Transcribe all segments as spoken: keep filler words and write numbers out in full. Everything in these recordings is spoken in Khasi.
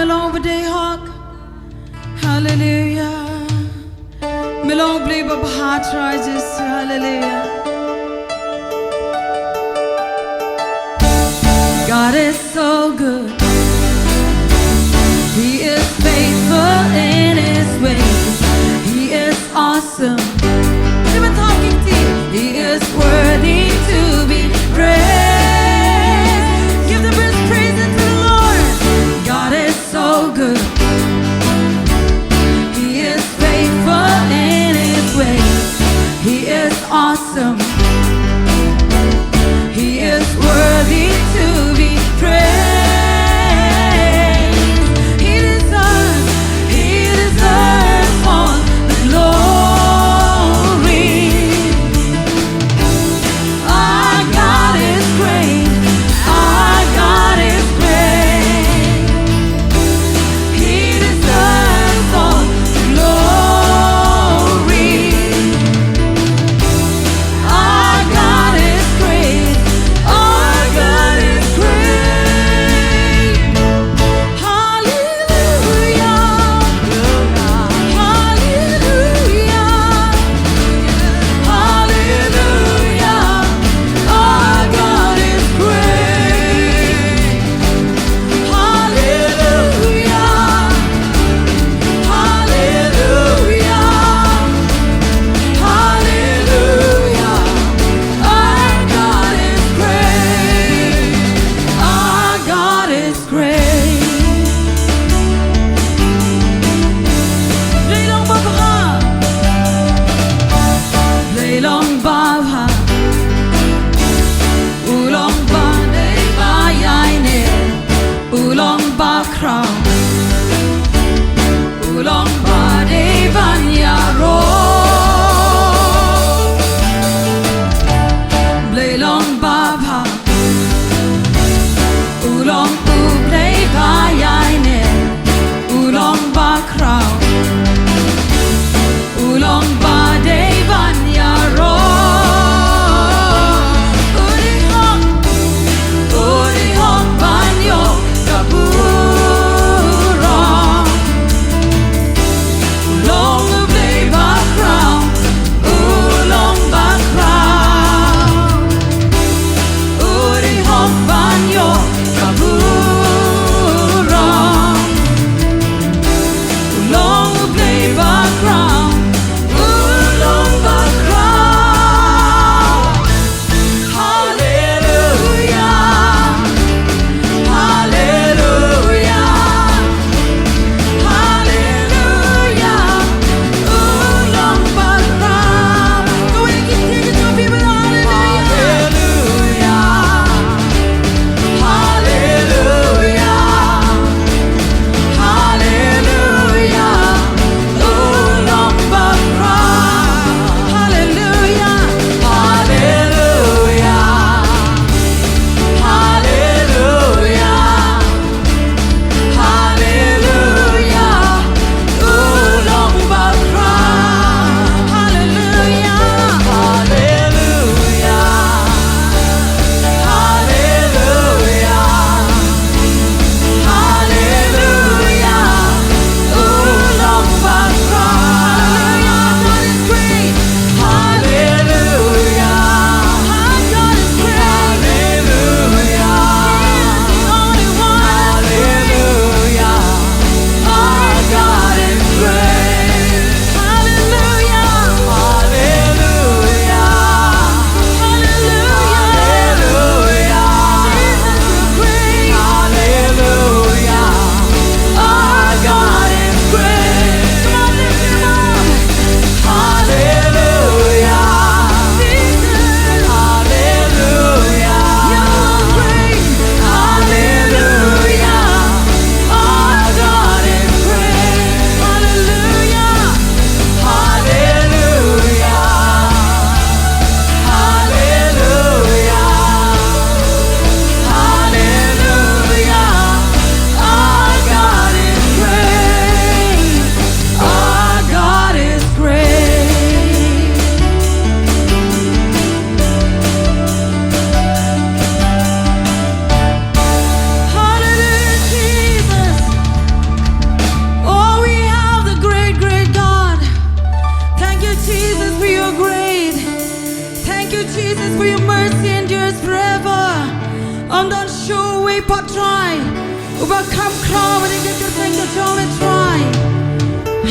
long ba dei hok. Haleluya. Me long Blei ba bha Trai Jisu. Haleluya. God is so good. He is faithful in his ways. He is awesome. Even talking to you. He is worthy to be praised. Give the best praise unto the Lord. God is so good. He is faithful in his ways. He is awesome. He is worthy to be praised. He deserves, he deserves all the glory. Our God is great. Our God is great. He deserves all the glory. Our God is great. Our God is great. Hallelujah. Hallelujah. Hallelujah. Our God is great. Hallelujah. Hallelujah. Hallelujah. Our God is great. Our God is great. Blei long ba bha. Blei long ba bha. U long ba dei ba ïaineh. U long ba khraw. U long ba dei ban ïaroh. Blei long ba bha. U long U Blei ba ïaineh. U long ba khraw. U long ba dei ban ïaroh. U dei hok. U dei hok ban ïoh ka burom.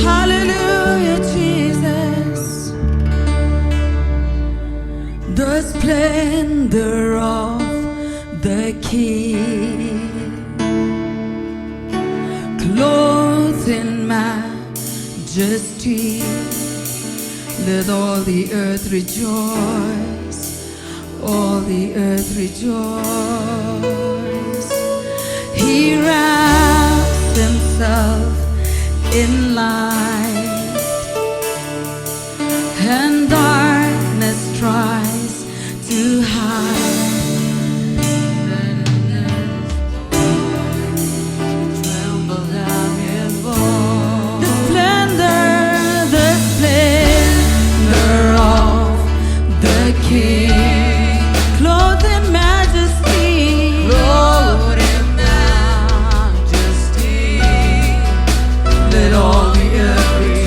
Hallelujah, Jesus. The splendor of the King, clothed in majesty. Let all the earth rejoice. All the earth rejoice. He wraps himself in light, and darkness tries to hide. Tremble and invoke the splendor, the splendor of the King, clothed in majesty. Clothed in majesty. Let all the earth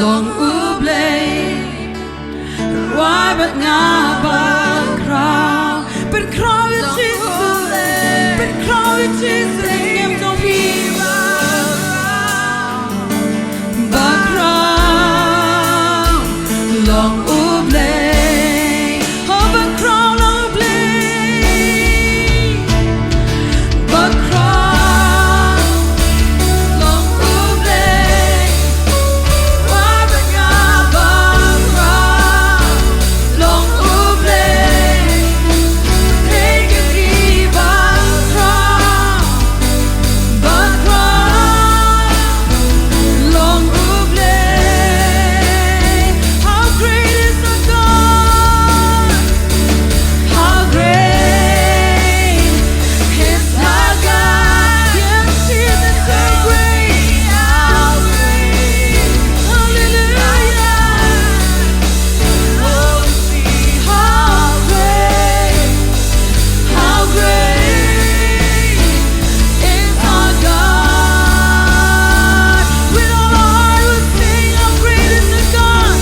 Long U Blei, rwai bad nga ban khraw. Ban khraw ïa Jisu. Ban khraw ïa Jisu. Ban khraw. Long U Blei. Oh, ban khraw long U Blei. Ban khraw long U Blei. Rwai bad nga ban khraw long U Blei. Peit ïa ngi ban khraw. Ban khraw long U Blei. How great is our God. How great is our God. Yes, Jesus, how great. How great. Hallelujah. How great. How great is our God. With all our heart we'll sing, how great is our God.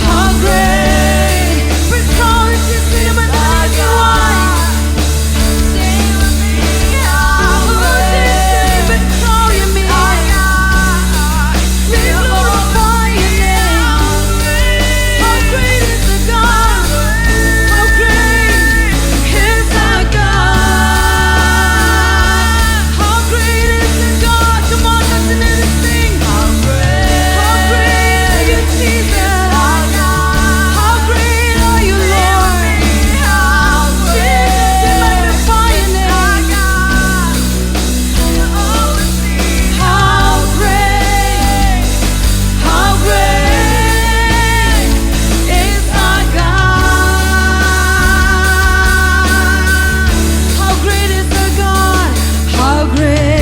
How great. With all our heart we'll sing, how great. Sing with me, how great. With all our heart. We glorify your name. How great is our God. How great is our God. How great is our God. Come on, let's sing. How great are you, Jesus. How great are you, Lord. Jesus, we magnify your name. How great, how great is our God. How great is our God. How great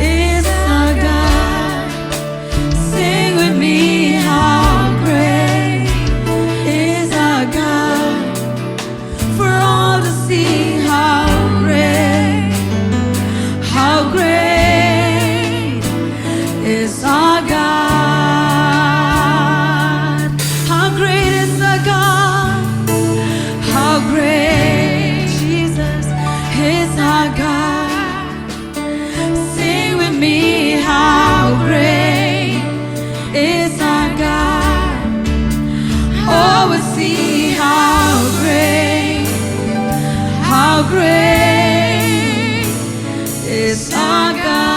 is our God. Sing with me, how great is our God. For all to see how great, how great is our God. How great is our God. How great, Jesus, is our God. Sing with me, how great is our God. Oh, we'll see how great, how great is our God.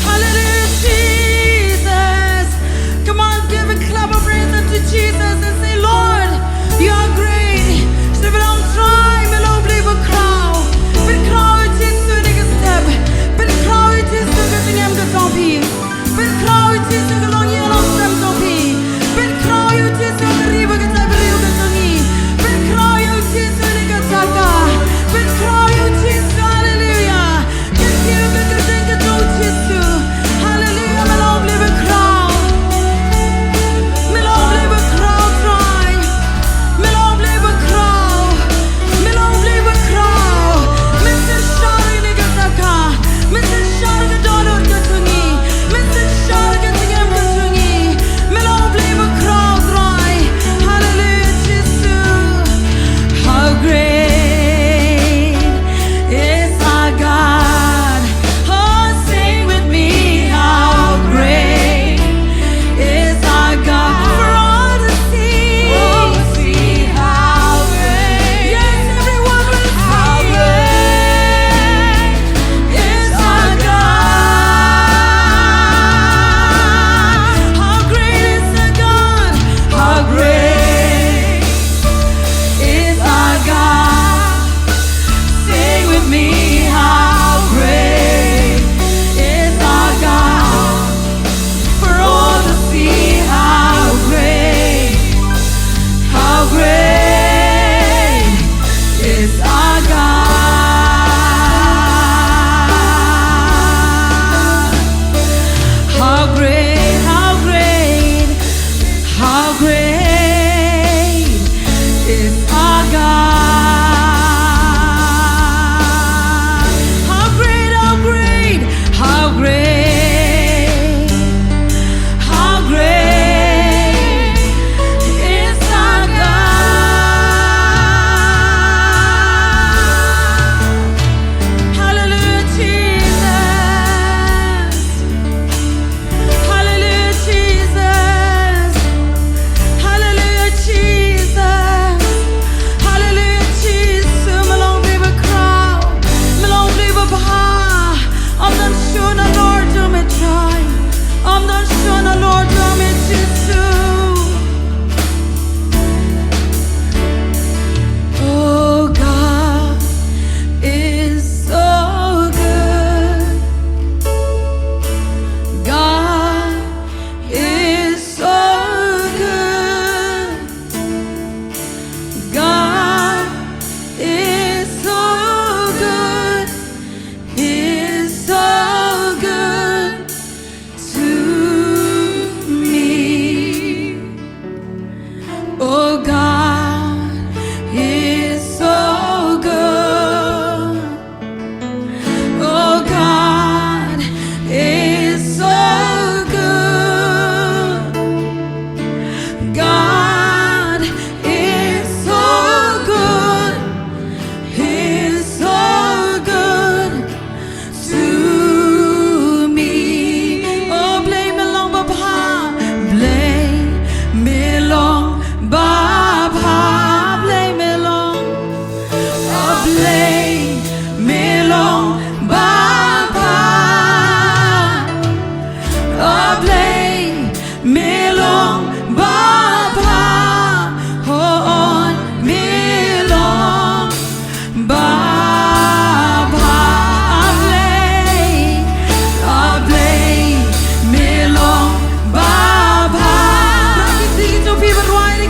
Hallelujah, Jesus. Come on, give a clap of praise unto Jesus and say, Lord, you are great. Shibun long trai, me long blei, ban khraw. Ban khraw ïa Jisu ha kane ka step. Ban khraw ïa Jisu ha ka jingim ka jong phi. Ban khraw ïa Jisu ha ka longïing longsem jong phi. Ban khraw ïa Jisu ha ka ri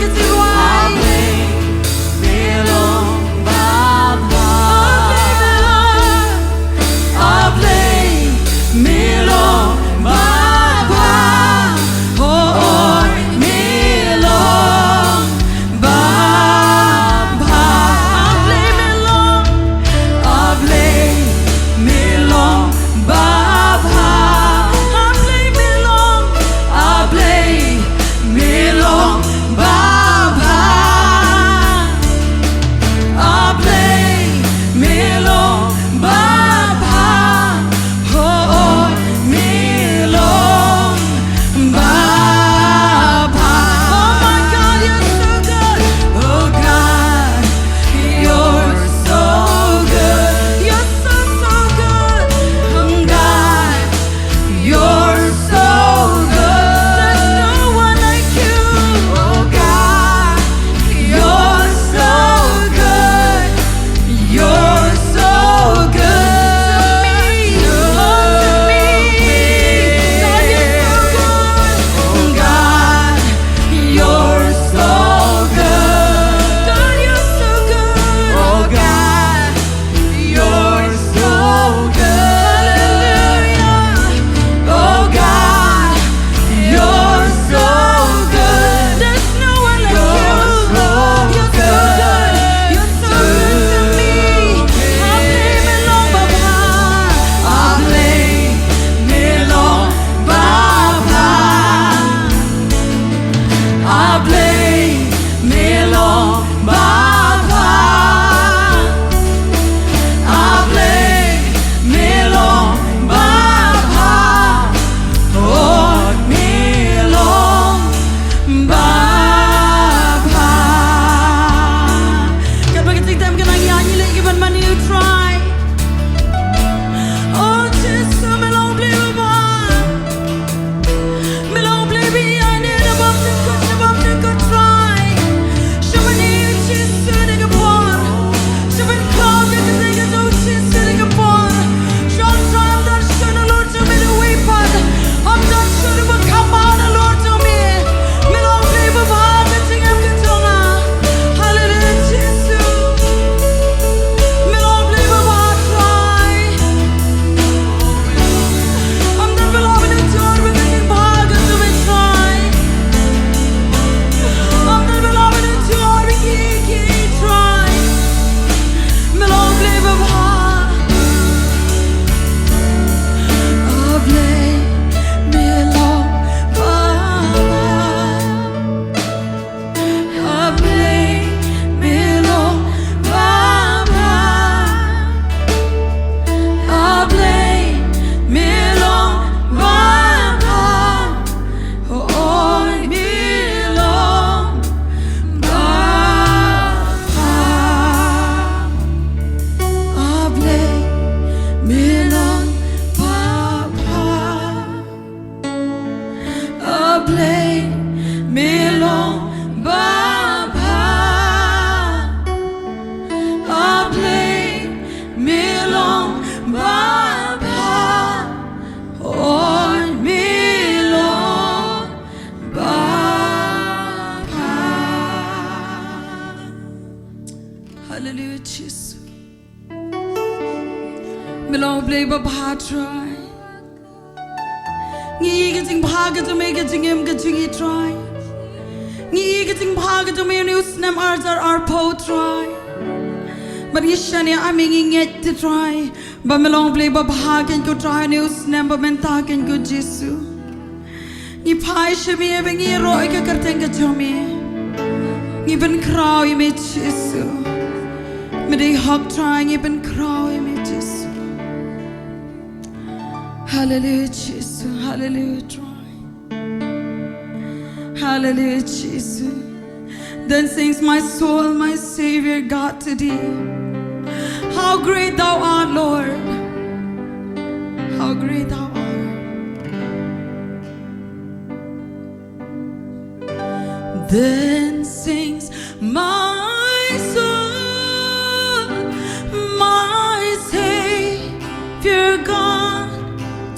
Ka jingrwai. A Blei, me long babha. A Blei, me long babha. A Blei, me long babha. Hooid, me long babha. A Blei, me long. A Blei, me long babha. A Blei, me long. A Blei, me long babha. A Blei, me long babha. Hooid, me long babha. Oh my God, you're so good. Oh God, you're so good. You're so, so good. Oh God, you're so good. There's no one like you. Oh God, you're so good. You're so good to me. Oh, to me. God, you're so good. God, you're so good. God, you're so good. Oh, God, you're so good. Hallelujah. Oh, God, you're so good. There's no one like you. You're so good. You're so good to me. A Blei, me long babha. A Blei, me long babha. A Blei, me long babha. A Blei, me long babha. Oh, me long babha. Katba ka jingtem ka nang ïaid, ngi leh ki ban mane ïa u Trai. Oh Jisu, me long Blei babha. Me long Blei ba ïaid ne na bym jingkut, na bym jingkut Trai. Sha mane Jisu ne ka por. Sha ban khraw ka kyrteng ka jong u Jisu ne ka por. Sha Trai, ym don shuh na lor jong me uwei pat. Ym don shuh uba khamar na lor jong me. Me long Blei babha ka jingim ka jong nga. Hallelujah Jisu. Me long Blei babha Trai. Ym don ba lah ban ïoh jur bad ka jingbha ka jong me Trai. Ym don ba lah ban ïoh jur bad ki, ki Trai. Me long Blei babha. A Blei, me long babha. A Blei, me long babha. A Blei, me long babha. Oh, me long babha. A Blei, me long babha. A Blei, me long babha. A Blei, me long babha. Oh, me long babha. Hallelujah, Jisu. Me long Blei babha Trai. Ngi ïohi ka jingbha ka jong me ha ka jingim ka jong ngi Trai. Ngi ïohi ka jingbha ka jong me ha une u snem ar hajar arphew Trai. Bad ngi shaniah ha me, ngi ngeit te Trai ba me long Blei babha kein ko Trai ha une u snem ba mynta kein ko Jisu. Ngi phai sha me ba ngi ïaroh ïa ka kyrteng ka jong me. Ngi pynkhraw ïa me Jisu. Me dei hok Trai, ngi pynkhraw ïa me Jisu. Hallelujah Jisu, hallelujah Trai. Hallelujah Jisu. Then sings my soul, my Savior God to thee. How great thou art, Lord. How great thou art. Then sings my soul, my Savior God,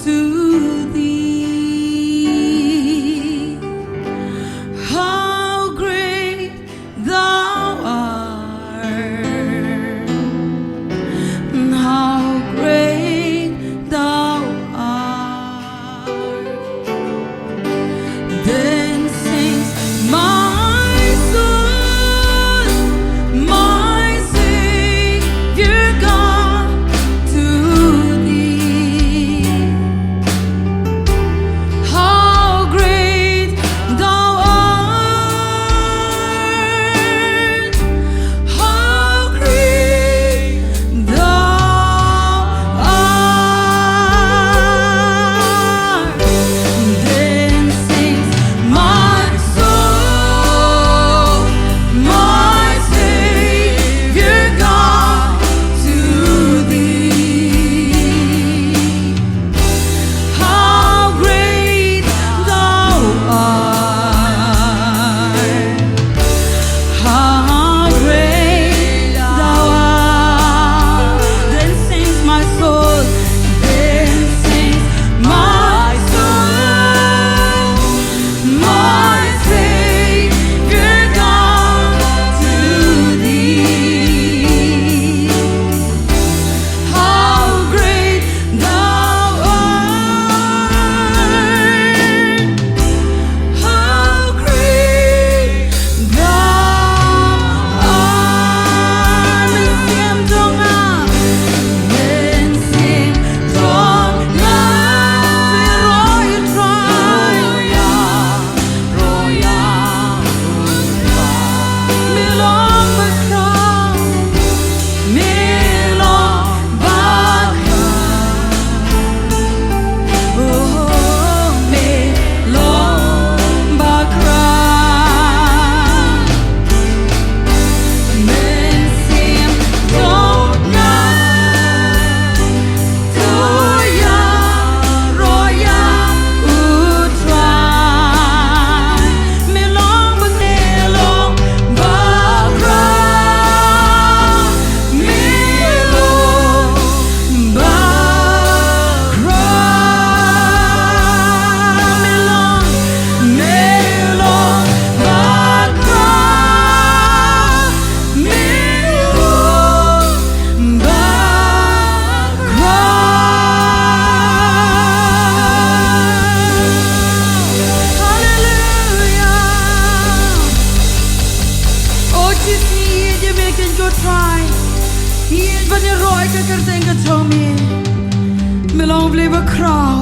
to thee. How great Ngi ïeit ïa me keiñ ko Trai. Ngi ïeit ban ïaroh ïa ka kyrteng ka jong me. Me long Blei ba khraw.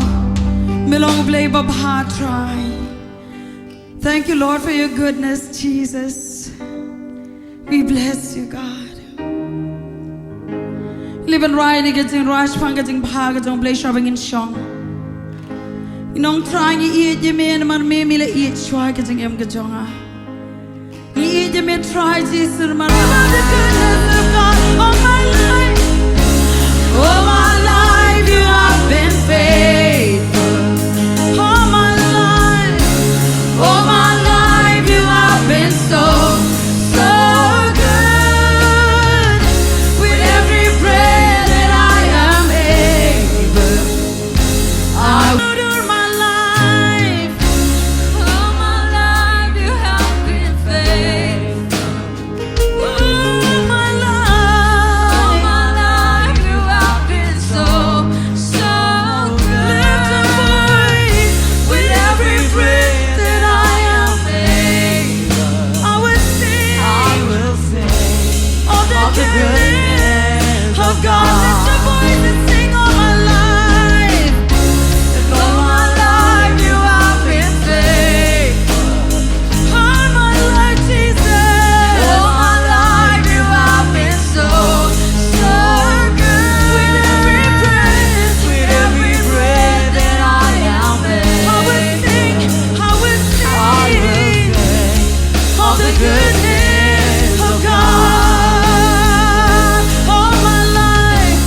Me long Blei ba bha Trai. Thank you, Lord, for your goodness, Jesus. We bless you, God. Leh ban rai ïa ka jingrwai shaphang ka jingbha ka jong U Blei shuwa ba ngin shong. Ngi ong Trai ngi ïeit ïa me namar me me la ïeit shuwa ka jingim ka jong nga. Ngi ïeit ïa me Trai Jisu namar me. All the goodness of God, all my life. All my life you have been faithful. All my life, all my life you have been so, so good. With every breath that I am able, I all my life, all my life you have been faithful. All my life, all my life you have been so, so good. Lift your voice. With every breath that I am able, I will sing, I will sing of the goodness of God. Lift your voice and sing all my life. And all my life you have been faithful. All my life, Jesus. All my life you have been so, so good. With every breath, with every breath that I am able, I will sing, I will sing, I will sing of the goodness of God. All my life,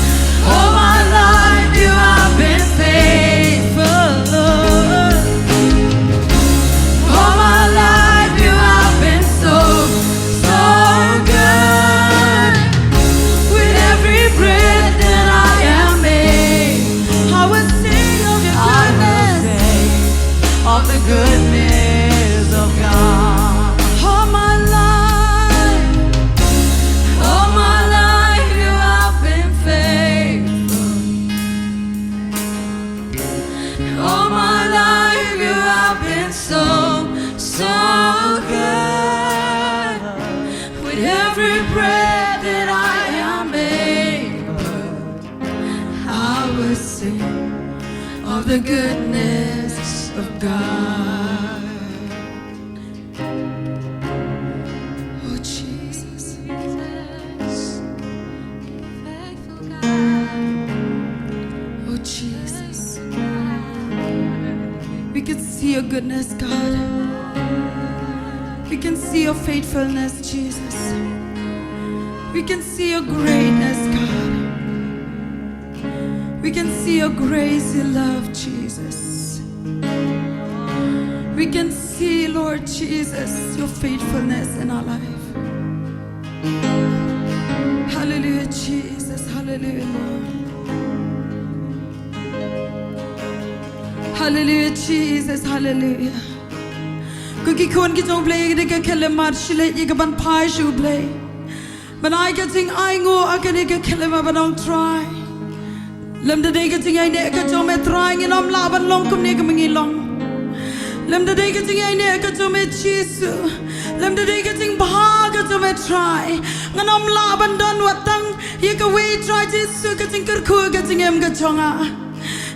all my life you have been faithful. All my life you have been so, so good. With every breath that I am able, I will sing of your goodness, of the goodness of God. All my life, all my life you have been faithful. All my life you have been so, so good. With every breath that I am able, I will sing of the goodness of God. Oh, Jesus. Faithful God. Oh, Jesus. We can see your goodness, God. We can see your faithfulness, Jesus. We can see your greatness, God. We can see your grace, your love, Jesus. We can see, Lord Jesus, your faithfulness in our life. Hallelujah, Jesus. Hallelujah, Lord. Hallelujah, Jesus. Hallelujah. Ko ki khun ki jong U Blei, ïa kane ka khyllipmat, shu leit ïa ka ban phai sha U Blei. Ban ai ka jingainguh ha kane ka khyllipmat, ban ong Trai, lymda dei ka jingïaineh ka jong me Trai, ngin ym lah ban long kumne kaba ngi long. Lymda dei ka jingïaineh ka jong me Jisu, lymda dei ka jingbha ka jong me Trai, ngan ym lah ban don wat tang ïa kawei Trai Jisu, ka jingkyrkhu ka jingim ka jong nga.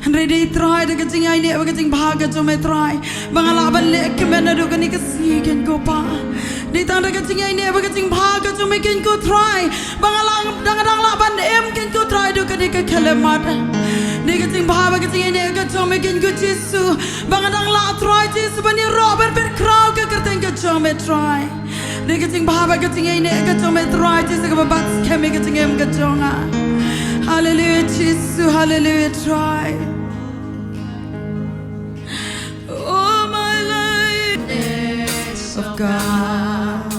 Hynrei dei Trai da ka jingïaineh bad ka jingbha ka jong me Trai ba nga lah ban leh kmen naduh kane ka sngi keiñ ko Pa. Dei tang da ka jingïaineh bad ka jingbha ka jong me keiñ ko Trai ba nga lah, dang dang lah ban im keiñ ko Trai haduh kane ka khyllipmat. Dei ka jingbha bad ka jingïaineh ka jong me keiñ ko Jisu ba nga dang lah Trai Jisu ban ïaroh ban pynkhraw ka kyrteng ka jong me Trai. Dei ka jingbha bad ka jingïaineh ka jong me Trai Jisu kaba bat skhem ïa ka jingim ka jong nga. Hallelujah Jisu, hallelujah Trai. Oh my life of God,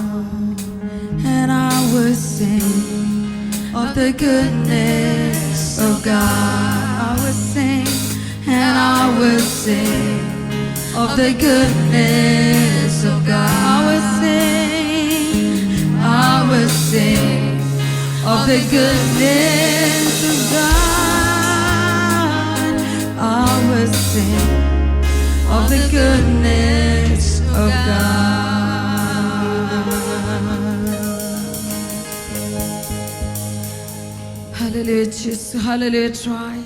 and I will sing of the goodness of God. I will sing and I will sing of the goodness of God. I will sing, I will sing of the goodness of God. I will sing of the goodness of God. Jisu, haleluia, Trai.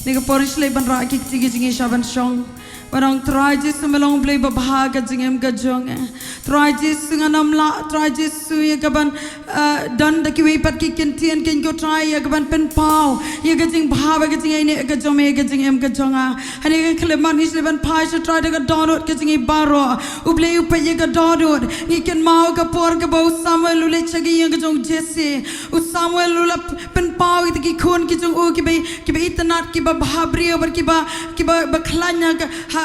Kane ka por ngi shlei ban rah ki kti ki jong ngi sha ban shong. Ba ong Trai Jisu me long Blei babha ka jingim ka jong ngi. Trai Jisu ngan ym lah, Trai Jisu ïa ka ban, eh, don da kiwei pat ki kyntien kein ko Trai ïa ka ban pynpaw ïa ka jingbha bad ka jingïaineh ka jong me ïa ka jingim ka jong nga. Hangne ka khyllipmat ngi shlei ban phai sha Trai da ka dohnud ka jong ngi baroh. U Blei u peit ïa ka dohnud. Ngi kynmaw ka por kaba u Samuel u leit sha ka ïing ka jong u Jesse. U Samuel u la pynpaw ïa ki khun ki jong u kiba, kiba itynnad, kiba bhabriew bad kiba, kiba, ba khlaiñ ha ka, ha,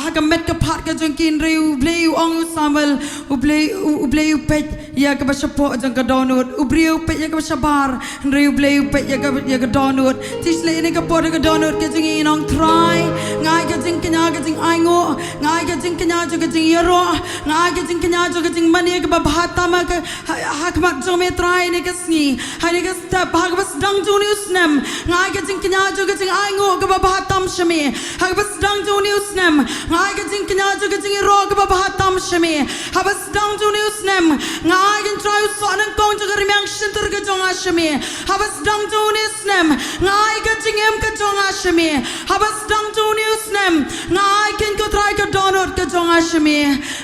ha ka met ka phad ka jong ki, hynrei U Blei u ong ïa u Samuel, U Blei, U, U Blei u peit ïa kaba shapoh jong ka dohnud, u briew u peit ïa kaba shabar, hynrei U Blei u peit ïa ka, ïa ka dohnud. Te shlei kane ka por ïa ka dohnud ka jong ngi ngi ong Trai, nga ai ka jingkñia ka jingainguh, nga ai ka jingkñia jong ka jingïaroh, nga ai ka jingkñia jong ka jingmane kaba bha tam ha ka, ha, ha khmat jong me Trai ha kane ka sngi, ha kane ka step, ha kaba sdang jong une u snem, nga ai ka jingkñia jong ka jingainguh kaba bha tam sha me, ha kaba sdang jong une u snem, nga ai ka jingkñia jong ka jingïaroh kaba bha tam sha me, ha kaba sdang jong une u snem, nga ai kein Trai u soh nyngkong jong ka rmiang shyntur ka jong nga sha me, ha kaba sdang jong une u snem, nga ai ka jingim ka jong nga sha me, ha kaba sdang jong une u snem, nga ai kein ko Trai ka dohnud ka jong nga sha me.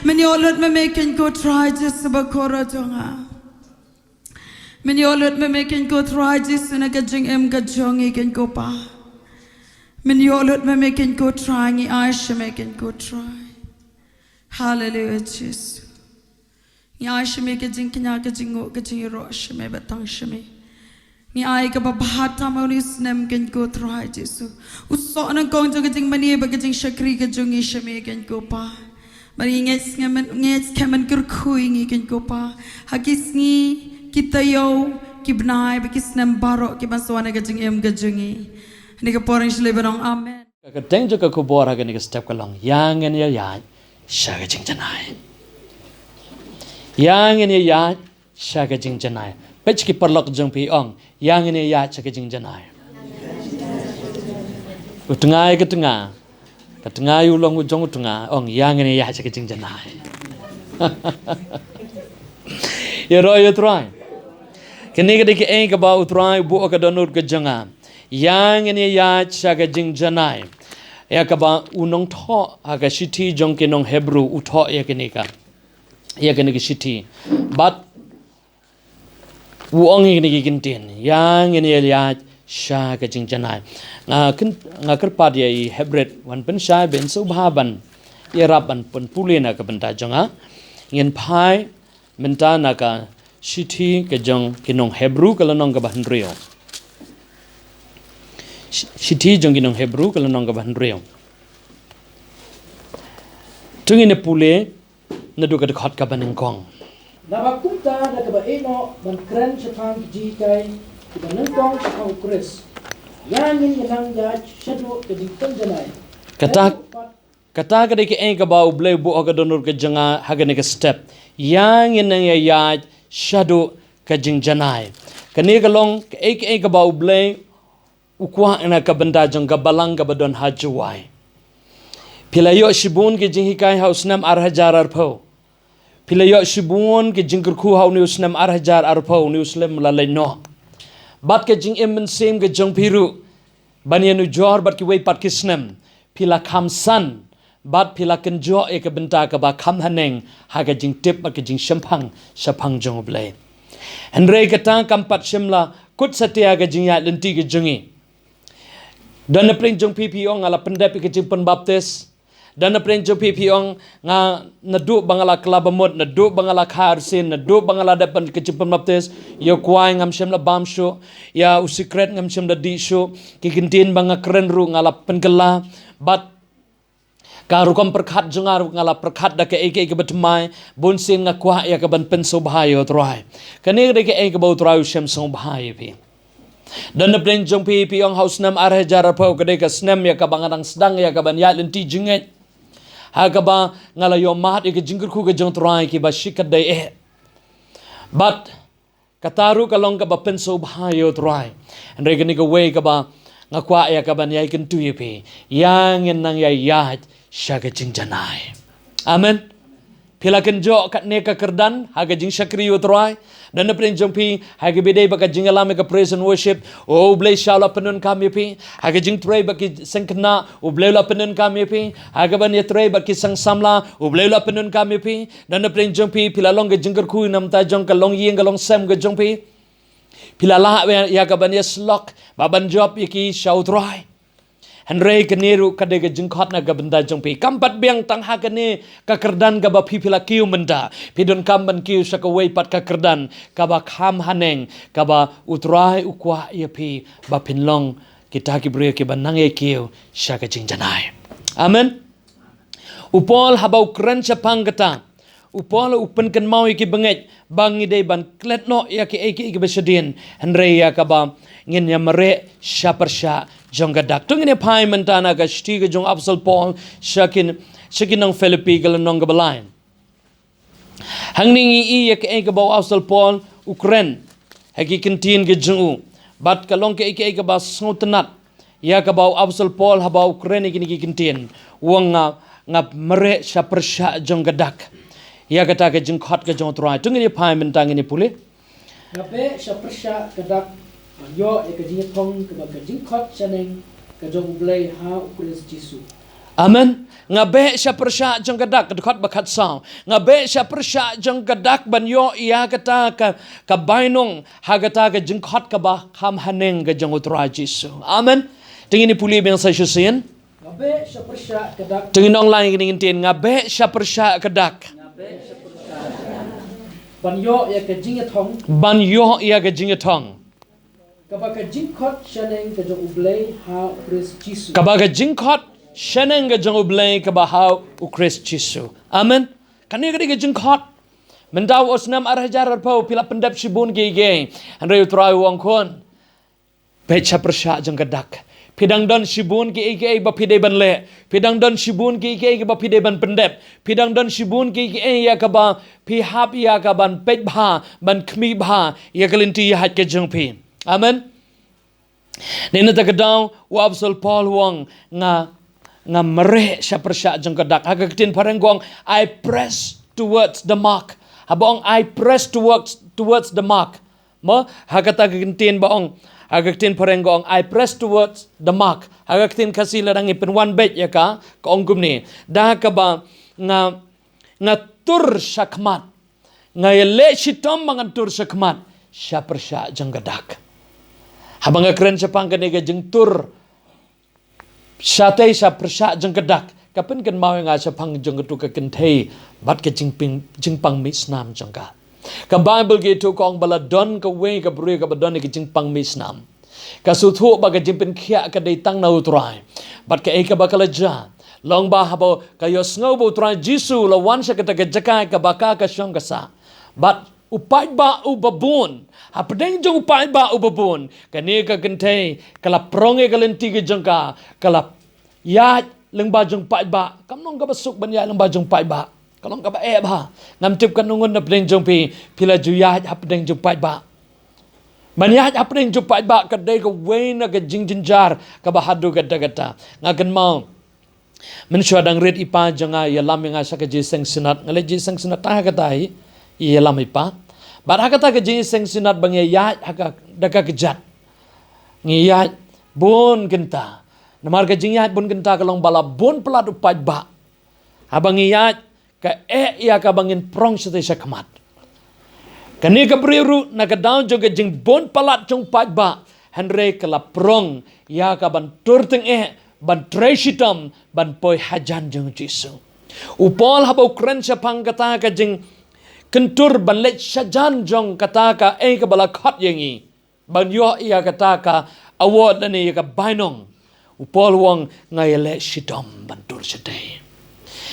Men ïoh lut ma me kein ko Trai Jisu bakhuid jong nga. Men ïoh lut ma me kein ko Trai Jisu na ka jingim ka jong ngi kein ko Pa. Men ïoh lut ma me kein ko Trai, ngi ai sha me kein ko Trai. Haleluia Jisu. Ngi ai sha me ka jingkñia ka jingnguh ka jingïaroh sha me bad tang sha me. Ngi ai kaba bha tam ha une u snem kein ko Trai Jisu. U soh nyngkong jong ka jingmane bad ka jingshakri ka jong ngi sha me kein ko Pa. Bad ngi ngeit skhem men, ngeit skhem men kyrkhu ïa ngi kein ko Pa. Ha ki sngi, ki taïew, ki bnai bad ki snem baroh ki ban sa wan ha ka jingim ka jong ngi. Ha kane ka por ngi shlei ban ong amen. Ka kyrteng jong ka khubor ha kane ka step ka long, ïa ngin ïa ïaid sha ka jingjanai. Ïa ngin ïa ïaid sha ka jingjanai. Peit ki paralok jong phi, ong, ïa ngin ïa ïaid sha ka jingjanai. U tnga ïa ka tnga, ka tnga ïa u long u jong u tnga, ong, ïa ngin ïa ïaid sha ka jingjanai. Ïaroh ïa u Trai. Kane ka dei kaei kaba u Trai u buh ha ka dohnud ka jong nga. Ïa ngin ïa ïaid sha ka jingjanai. Ïa kaba u nongthoh ha ka shithi jong ki nong Hebru u thoh ïa kane ka, ïa kane ka shithi. Bad u ong ïa kine ki kyntien, ïa ngin ïa ïaid sha ka jingjanai. Nga kyn-, nga kyrpad ïa i Hebret wan pynshai ba in sngewbha ban ïarap ban pynpule na ka bynta jong nga. Ngin phai mynta na ka shithi ka jong ki nong Hebru ka lynnong kaba hynriew. Shi-, shithi jong ki nong Hebru ka lynnong kaba hynriew. To ngin ïa pule naduh ka dkhot kaba nyngkong. Naba kumta da kaba ïehnoh ban kren shaphang ki jinghikai kiba nyngkong shaphang u Khrist, ïa ngin ïa nang ïaid shaduh ka jingpynjanai. Kata, kata ka dei kaei kaba u Blei u buh ha ka dohnud ka jong nga ha kane ka step. Ïa ngin nang ïa ïaid shaduh ka jingjanai. Kane ka long kaei kaei kaba u Blei u kwah na ka bynta jong ka balang kaba don ha Jowai. Phi la ïoh shibun ki jinghikai ha u snem ar hajar arphew. Phi la ïoh shibun ki jingkyrkhu ha une u snem ar hajar arphew, une u snem la leit noh. Bad ka jingim mynsiem ka jong phi ruh ban ïanujor bad kiwei pat ki snem, phi la kham san bad phi la kynjoh ïa ka bynta kaba kham haneng ha ka jingtip bad ka jingshemphang shaphang jong u Blei. Hynrei kata kam pat shym la kut satia ka jingïaid lynti ka jong ngi. Don na pdeng jong phi phi ong nga la pyndep ïa ka jingpynbaptis. Don na pdeng jong phi phi ong nga naduh ba nga la kylla bamut, naduh ba nga la kha arsien, naduh ba nga la dep ban ka jingpynbaptis, ïa u kwai ngam shym la bam shuh, ïa u sikret ngam shym la dih shuh, ki kyntien ba nga kren ruh nga la pynkylla. Bad ka rukom pyrkhat jong nga ruh nga la pyrkhat da kaei kaei kaba thymmai, bunsien nga kwah ïa ka ban pynsngewbha ïa u Trai. Kane ka dei kaei kaba u Trai u shem sngewbha ïa phi. Don na pdeng jong phi phi ong ha u snem ar hajar arphew ka dei ka snem ïa kaba nga dang sdang ïa ka ban ïaid lynti jingngeit, ha kaba nga la ïoh mad ïa ka jingkyrkhu ka jong u Trai kiba shikatdei eh. Bad kata ruh ka long kaba pynsngewbha ïa u Trai. Hynrei kane kawei kaba nga kwah ïa ka ban ïai kyntu ïa phi, ïa ngin nang ïa ïaid sha ka jingjanai. Amen. Phi la kynjoh katne ka kyrdan ha ka jingshakri ïa u Trai? Don na pdeng jong phi, ha kaba ïadei bad ka jingïalam ïa ka praise and worship, o U Blei shwa u la pyndonkam ïa phi. Ha ka jingtrei bad ki seng khynnah, U Blei u la pyndonkam ïa phi. Ha kaban ïatrei bad ki seng samla, U Blei u la pyndonkam ïa phi. Don na pdeng jong phi, phi la long ka jingkyrkhu namar jong ka longïing ka longsem ka jong phi. Phi la lah ïa kaban ïasyllok bad ban jop ïa ki sha u Trai. Hynrei kane ruh ka dei ka jingkhot na ka bynta jong phi. Kam pat biang tang ha kane ka kyrdan kaba phi phi la kiew mynta. Phi donkam ban kiew sha kawei pat ka kyrdan kaba kham haneng, kaba u Trai u kwah ïa phi ba phin long kita ki briew kiba nang ïakiew sha ka jingjanai. Amen. U Paul haba u kren shaphang kata, u Paul u pynkynmaw ïa ki bangeit ba ngi dei ban klet noh ïa kiei kiei kiba shadien, hynrei ïa kaba ngin ïa mareh sha pyrshah jong ka dak. To ngin ïa phai mynta na ka shithi ka jong u Apostol Paul sha ki, sha ki nong Philippi ka lynnong kaba lai. Hangne ngi i ïa kaei kaba u Apostol Paul u kren ha ki ktien ka jong u. Bad ka long kaei kaei kaba sngewtynnat ïa kaba u Apostol Paul haba u kren ïa kine ki ktien. U ong nga, nga mareh sha pyrshah jong ka dak ïa kata ka jingkhot ka jong u Trai. To ngin ïa phai mynta ngin ïa pule. Nga beh sha pyrshah ka dak ban ïoh ïa ka jingïathong kaba ka jingkhot shaneng ka jong U Blei ha U Khrist Jisu. Amen. Nga beh sha pyrshah jong ka dak, ka dkhot ba khatsaw. Nga beh sha pyrshah jong ka dak ban ïoh ïa kata ka, ka bainong ha kata ka jingkhot kaba kham haneng ka jong U Trai Jisu. Amen. To ngin ïa pule biang sa shisien. Nga beh sha pyrshah ka dak. To ngin ong lang ïa kane ka ktien, nga beh sha pyrshah ka dak. Nga beh sha pyrshah ka dak. Ban ïoh ïa ka jingïathong. Ban ïoh ïa ka jingïathong. Kaba ka jingkhot shaneng ka jong U Blei ha U Khrist Jisu. Kaba ka jingkhot shaneng ka jong U Blei kaba ha U Khrist Jisu. Amen. Kane ka dei ka jingkhot. Mynta u snem ar hajar arphew phi la pyndep shibun kiei kiei. Hynrei U Trai u ong khun, beh sha pyrshah jong ka dak. Phi dang don shibun kiei kiei ba phi dei ban leh. Phi dang don shibun kiei kiei ba phi dei ban pyndep. Phi dang don shibun kiei kiei ïa kaba phi hap ïa ka ban peit bha, ban khmih bha ïa ka lynti ïa hait ka jong phi. Amen. Nangta ka daw u Apostol Paul u ong nga, nga mareh sha pyrshah jong ka dak. Ha ka ktien phareng ka ong, I press towards the mark. Haba ong I press towards, towards the mark. Mo, ha kata ka ktien ba ong, ha ka ktien phareng ka ong, I press towards the mark. Ha ka ktien Khasi lada ngi pynwan beit ïa ka, ka ong kumne. Da kaba nga, nga tur sha khmat. Nga ïaleh shitom ba ngan tur sha khmat sha pyrshah jong ka dak. Haba nga kren shaphang kane ka jingtur shatei sha pyrshah jong ka dak, ka pynkynmaw ïa nga shaphang jong katu ka kynthei bad ka jingping, jingpang mih snam jong ka. Ka Baibl ka ïathuh ka ong ba la don kawei ka briew kaba don ïa ka jingpang mih snam. Ka sngewthuh ba ka jingpynkhiah ka dei tang na U Trai. Bad kaei kaba ka la jia, long ba haba ka ïohsngew ba U Trai Jisu u la wan sha kata ka jaka kaba ka, ka shong ka sah. Bad u paidbah uba bun, hapdeng jong u paidbah uba bun, kane ka kynthei ka la prong ïa ka lynti ka jong ka, ka la ïaid lyngba jong u paidbah. Kam long kaba suk ban ïaid lyngba jong u paidbah. Ka long kaba eh bha. Ngam tip katno ngut na pdeng jong phi, phi la ju ïaid hapdeng jong u paidbah. Ban ïaid hapdeng jong u paidbah ka dei kawei na ka jingjynjar kaba haduh katta katta. Nga kynmaw, mynshuwa dang rit i pa jong nga ïalam ïa nga sha ka jingïaseng synod. Nga leit jingïaseng synod tang ha kata hi, ïalam i pa. Bad ha kata ka jingïaseng synod ba ngi ïaid ha ka, da ka kjat, ngi ïaid bun kynta. Namar ka jingïaid bun kynta ka long ba la bun palat u paidbah. Haba ngi ïaid, ka eh ïa ka ba ngin prong shatei sha khmat. Kane ka briew ruh na ka daw jong ka jingbun palat jong u paidbah, hynrei ka la prong ïa ka ban tur tyngeh, ban trei shitom, ban poi hajan jong u Jisu. U Paul haba u kren shaphang kata ka jingkyntur ban leit shajan jong kata kaei kaba la khot ïa ngi, ban ïoh ïa kata ka award lane ïa ka bainong, u Paul u ong nga ïaleh shitom ban tur shatei.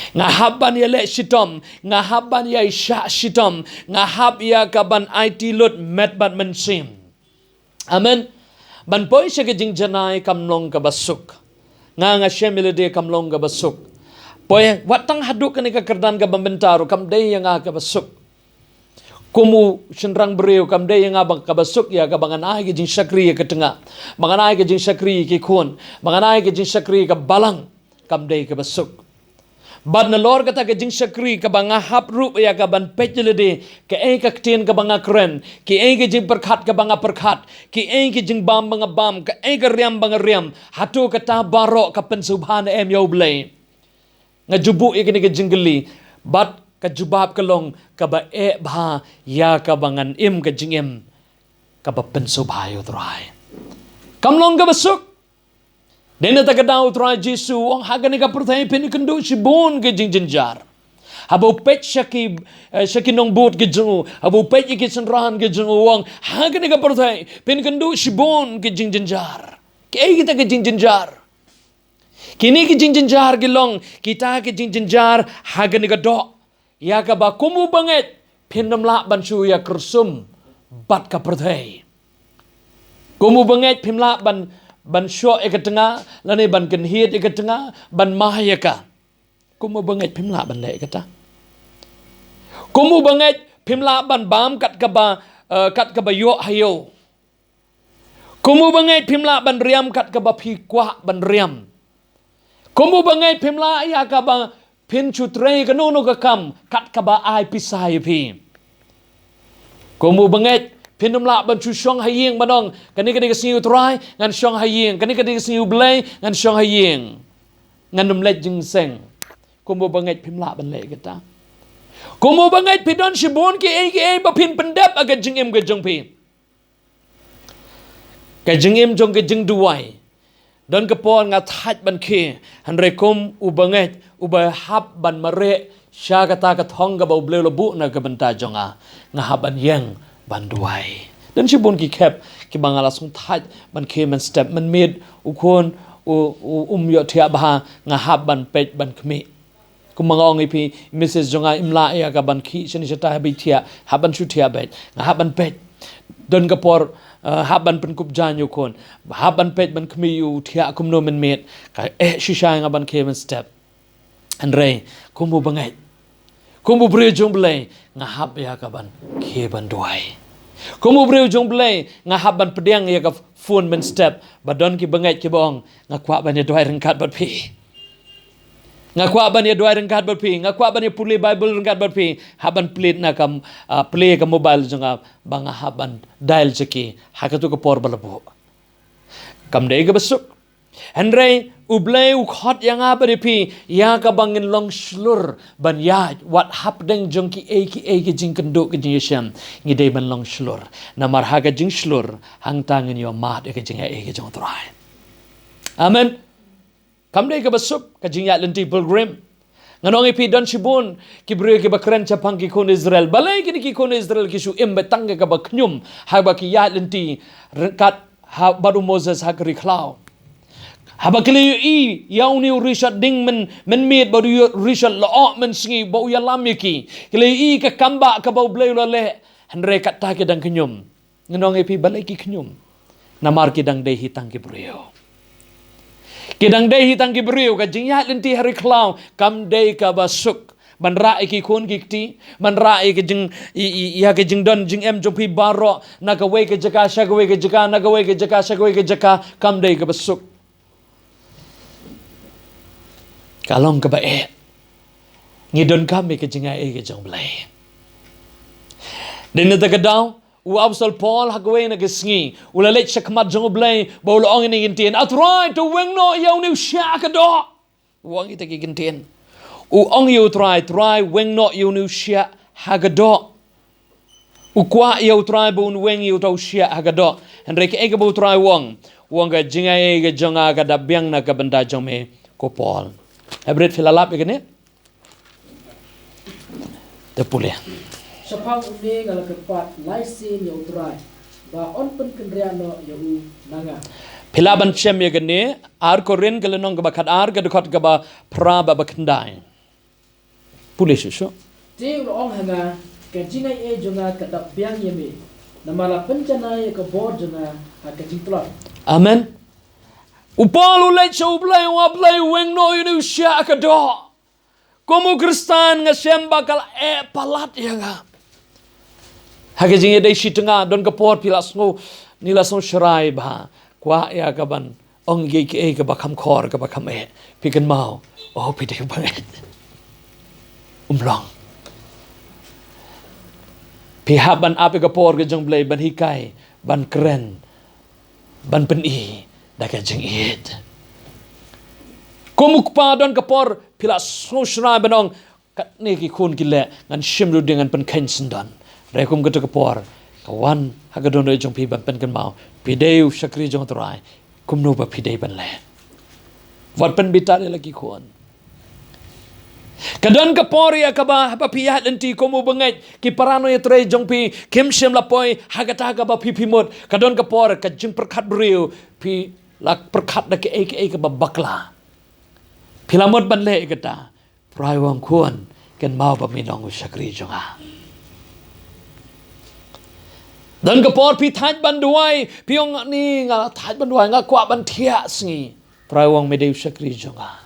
Nga hap ban ïaleh shitom, nga hap ban ïaishah shitom, nga hap ïa ka ban aiti lut met bad mynsiem. Amen. Ban poi sha ka jingjanai kam long kaba suk. Nga, nga shem ïa lade kam long kaba suk. Poi wat tang haduh kane ka kyrdan kaba mynta ruh kam dei ïa nga kaba suk. Kum u shynrang briew kam dei ïa nga ba kaba suk ïa kaba ngan ai ka jingshakri ïa ka tnga, ba ngan ai ka jingshakri ïa ki khun, ba ngan ai ka jingshakri ïa ka balang, kam dei kaba suk. Bad nalor kata ka jingshakri kaba nga hap ruh ïa ka ban peit ïa lade, kaei ka ktien kaba nga kren, kaei ka jingpyrkhat kaba nga pyrkhat, kaei ka jingbam ba nga bam, kaei ka riam ba nga riam, hato kata baroh ka pynsngewbha ne em ïa U Blei? Nga ju buh ïa kane ka jingkylli, bad ka jubab ka long kaba eh bha ïa kaba ngan im ka jingim kaba pynsngewbha ïa U Trai. Kam long kaba suk. Dei na kata ka daw U Trai Jisu u ong ha kane ka pyrthei phin ïakynduh shibun ki jingjynjar. Haba u peit sha ki, eh, sha ki nongbud ki jong u, haba u peit ïa ki synran ki jong u, u ong ha kane ka pyrthei phin ïakynduh shibun ki jingjynjar. Kaei kita ki jingjynjar? Kine ki jingjynjar ki long kita ki jingjynjar ha kane ka doh, ïa kaba kum u bangeit phin ym lah ban shu ïa kyrsum bad ka pyrthei. Kum u bangeit phim lah ban, ban shoh ïa ka tnga, lane ban kynhied ïa ka tnga, ban mai ïa ka. Kum u bangeit phim lah ban leh ïa kata. Kum u bangeit phim lah ban bam kat kaba, eh, kat kaba ïoh ha ïew. Kum u bangeit phim lah ban riam kat kaba phi kwah ban riam. Kum u bangeit phim lah ïa kaba phin shu trei kano kano ka kam kat kaba ai pisa ïa phi. Kum u bangeit phin ym lah ban shu shong ha ïing ban ong, kane kane ka sngi U Trai ngan shong ha ïing, kane kane ka sngi U Blei ngan shong ha ïing, ngan ym leit jingïaseng. Kum u bangeit phim lah ban leh kata. Kum u bangeit phi don shibun kiei kiei ba phin pyndep ha ka jingim ka jong phi. Ka jingim jong ka jingduwai. Don ka por nga thait ban khie, hynrei kum u bangeit uba hap ban mareh sha kata ka thong kaba U Blei u la buh na ka bynta jong nga, nga hap ban ïeng ban duwai. Don shibun ki khep kiba nga la sngewthait ban khie mynstep, mynmiet u khun u, u, um ïohthiah bha, nga hap ban peit ban khmih. Kumba nga ong ïa phi, i Missus jong nga im lah ïa ka ban khih shane shatai haba i thiah, hap ban shu thiah beit. Nga hap ban peit. Don ka por, eh, hap ban pynkup jaiñ ïa u khun. Hap ban peit ban khmih ïa u thiah kumno mynmiet. Ka eh shisha ïa nga ban khie mynstep. Hynrei kum u bangeit, kum u briew jong U Blei, nga hap ïa ka ban khie ban duwai. Kum u briew jong U Blei, nga hap ban pdiang ïa ka phone mynstep. Ba don ki bangeit kiba ong, nga kwah ban ïa duwai ryngkat bad phi. Nga kwah ban ïa duwai ryngkat bad phi, nga kwah ban ïa pule Bible ryngkat bad phi. Hap ban plie na ka, ah, plie ka mobile jong nga, ba nga hap ban dial sha ki ha katu ka por ba la buh. Kam dei kaba suk. Hynrei U Blei u khot ïa nga bad ïa phi ïa kaba ngin long shlur ban ïaid, wat hapdeng jong kiei kiei ki jingkynduh ki jingïashem, ngi dei ban long shlur. Namar ha ka jingshlur hangta ngin ïoh mad ïa ka jingaiei ka jong U Trai. Amen. Kam dei kaba suk ka jingïaid lynti pilgrim. Ngan ong ïa phi, don shibun ki briew kiba kren shaphang ki khun Israel. Balei kine ki khun Israel ki shu im beit tang ïa kaba khñium haba ki ïaid lynti ryngkat ha, bad u Moses ha ka ri khlaw. Haba ki la ïohi ïa une u rishot ding myn, mynmiet bad u rishot lyoh mynsngi ba u ïalam ïa ki, ki la ïohi ka kambah kaba U Blei u la leh. Hynrei kata ki dang khñium. Ngan ong ïa phi, balei ki khñium? Namar ki dang dei hi tang ki briew. Ki dang dei hi tang ki briew, ka jingïaid lynti ha ri khlaw kam dei kaba suk. Ban rah ïa ki khun ki kti, ban rah ïa ka jing, i, i, ïa ka jingdon jingem jong phi baroh, na kawei ka jaka sha kawei ka jaka, na kawei ka jaka sha kawei ka jaka, kam dei kaba suk. Ka long kaba eh. Ngi donkam ïa ka jingaiei ka jong U Blei. Dei na kata ka daw, u Apostol Paul ha kawei na ka sngi u la leit sha khmat jong U Blei, ba u la ong ïa kine ki ktien, A Trai, to weng noh ïa une u shiah ha ka doh. U ong ïa kita ki ktien. U ong ïa U Trai, Trai, weng noh ïa une u shiah ha ka doh. U kwah ïa U Trai ba un weng ïa uta u shiah ha ka doh. Hynrei kaei kaba U Trai u ong? U ong, ka jingaiei ka jong nga ka da biang na ka bynta jong me, ko Paul. Hynrei phi la lap ïa kane? Te pule. Shaphang une nga la kyrpad lai sien ïa U Trai ba un pynkynriah noh ïa u na nga. Phi lah ban shem ïa kane, Ar Korinth ka lynnong kaba khatar, ka dkhot kaba phra bad ba khyndai. Pule shuh shuh. Te u la ong ha nga, ka jingaiei jong nga ka da biang ïa me, namar la pynjanai ïa ka bor jong nga ha ka jingtlot. Amen. U Paul u leit sha U Blei, u ong, A Blei, weng noh ïa une u shiah ha ka doh. Kum u Khristan nga shem ba ka la eh palat ïa nga. Ha ka jingïadei shi tnga, don ka por phi la sngew, ngi la sngew shrai bha. Kwah ïa ka ban ong kiei kiei kaba kham khor, kaba kham eh. Phi kynmaw, oh, phi dei u bangeit. Um long. Phi hap ban ap ïa ka por ka jong U Blei ban hikai, ban kren, ban pyni da ka jingïeit. Kum u kpa don ka por phi la sngewsynei ban ong, katne ki khun ki leh, ngan shim ruh de, ngan pynkheiñ syndon. Hynrei kum kata ka por ka wan ha ka dohnud jong phi ban pynkynmaw, phi dei u shakri jong U Trai, kumno ba phi dei ban leh. Wat pynbitar ïa la ki khun. Ka don ka por ïa kaba, haba phi ïaid lynti kum u bangeit, ki para nongïatrei jong phi kim shym la poi ha kata kaba phi, phi mut. Ka don ka por ka jingpyrkhat briew, phi la pyrkhat da kaei kaei kaba bakla. Phi la mut ban leh ïa kata. U Trai u ong, khun, kynmaw ba me long u shakri jong nga. Don ka por phi thait ban duwai, phi ong, ni nga thait ban duwai, nga kwah ban thiah sngi. U Trai u ong, me dei u shakri jong nga.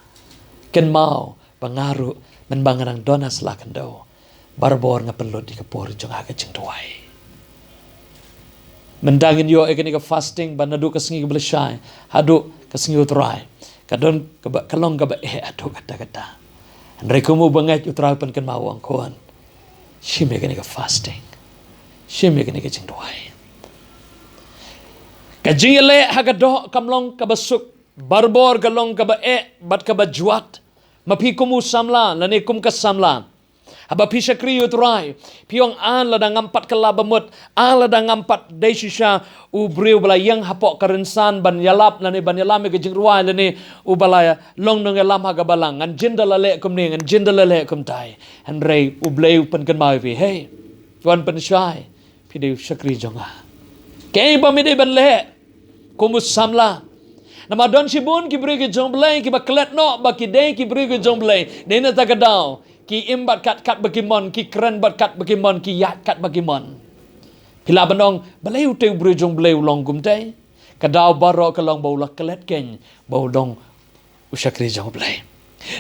Kynmaw ba nga ruh, mynba nga dang don ha sla khyndew, barabor nga pynlut ïa ka por jong nga ha ka jingduwai. Mynta ngin ïoh ïa kane ka fasting, ba naduh ka sngi kaba lashai haduh ka sngi U Trai, ka don kaba, ka long kaba eh haduh katta katta. Hynrei kum u bangeit, U Trai u pynkynmaw, u ong, khun, shim ïa kane ka fasting, shim ïa kane ka jingduwai. Ka jingïaleh ha ka doh kam long kaba suk, barabor ka long kaba eh bad kaba jwat. Ma phi kum u samla lane kum ka samla, haba phi shakri ïa U Trai, phi ong, ah, lada ngam pat kylla ba mut, ah, lada ngam pat dei shisha u briew ba la ïeng hapoh ka rynsan ban ïalap lane ban ïalam ïa ka jingrwai lane uba la long nongïalam ha ka balang, ngan jin da la leh kumne, ngan jin da la leh kumtai. Hynrei U Blei u pynkynmaw ïa phi, hei, wan pynshai, phi dei u shakri jong nga. Kaei ba me dei ban leh kum u samla? Namar don shibun ki briew ki jong U Blei kiba klet noh ba ki dei ki briew ki jong U Blei, dei na kata ka daw ki im bad kat katba ki mon, ki kren bad katba ki mon, ki ïaid katba ki mon. Phi lah ban ong, balei utei u briew jong U Blei u long kumtei? Ka daw baroh ka long ba u la klet keiñ ba u long u shakri jong U Blei.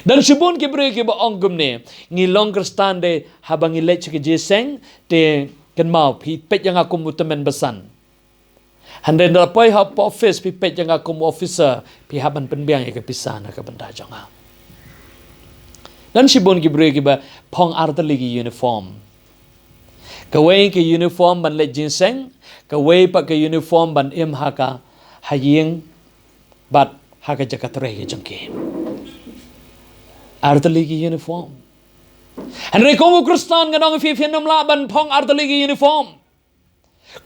Don shibun ki briew kiba ong kumne, ngi long Khristan de haba ngi leit sha ka jingïaseng, te kynmaw, phi peit ïa nga kum u tymmen basan. Hynrei ynda la poi hapoh office, phi peit ïa nga kum u officer, phi hap ban pynbiang ïa ka pisa na ka bynta jong nga. Don shibun ki briew kiba phong artylli ki uniform. Kawei ka uniform ban leit jingïaseng, kawei pat ka uniform ban im ha ka, ha ïing bad ha ka jaka trei ka jong ki. Artylli ki uniform. Hynrei kum u Khristan ngan ong ïa phi, phin ym lah ban phong artylli ki uniform.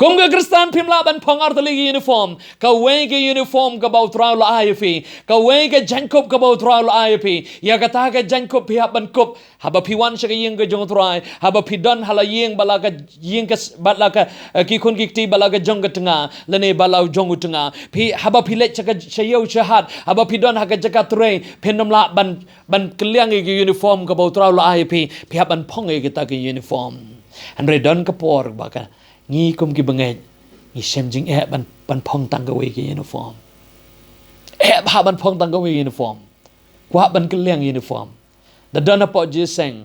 Kum ka Khristan phim lah ban phong artylli ki uniform. Kawei ka uniform kaba U Trai u la ai ïa phi. Kawei ka jaiñkup kaba U Trai u la ai ïa phi. Ïa kata ka jaiñkup phi hap ban kup. Haba phi wan sha ka ïing ka jong U Trai, haba phi don ha la ïing bad la ka ïing ka s-, bad la ka, eh, ki khun ki kti bad la ka jong ka tnga, lane bad la u jong u tnga. Phi, haba phi leit sha ka, sha ïew sha hat, haba phi don ha ka jaka trei, phin ym lah ban, ban kylliang ïa ka uniform kaba U Trai u la ai ïa phi, phi hap ban phong ïa kita ki uniform. Hynrei don ka por ba ka, ngi kum ki bangeit, ngi shem jingeh ban, ban phong tang kawei ka uniform. Eh, hap ban phong tang kawei uniform. Kwah ban kylliang uniform. Da don hapoh jingïaseng,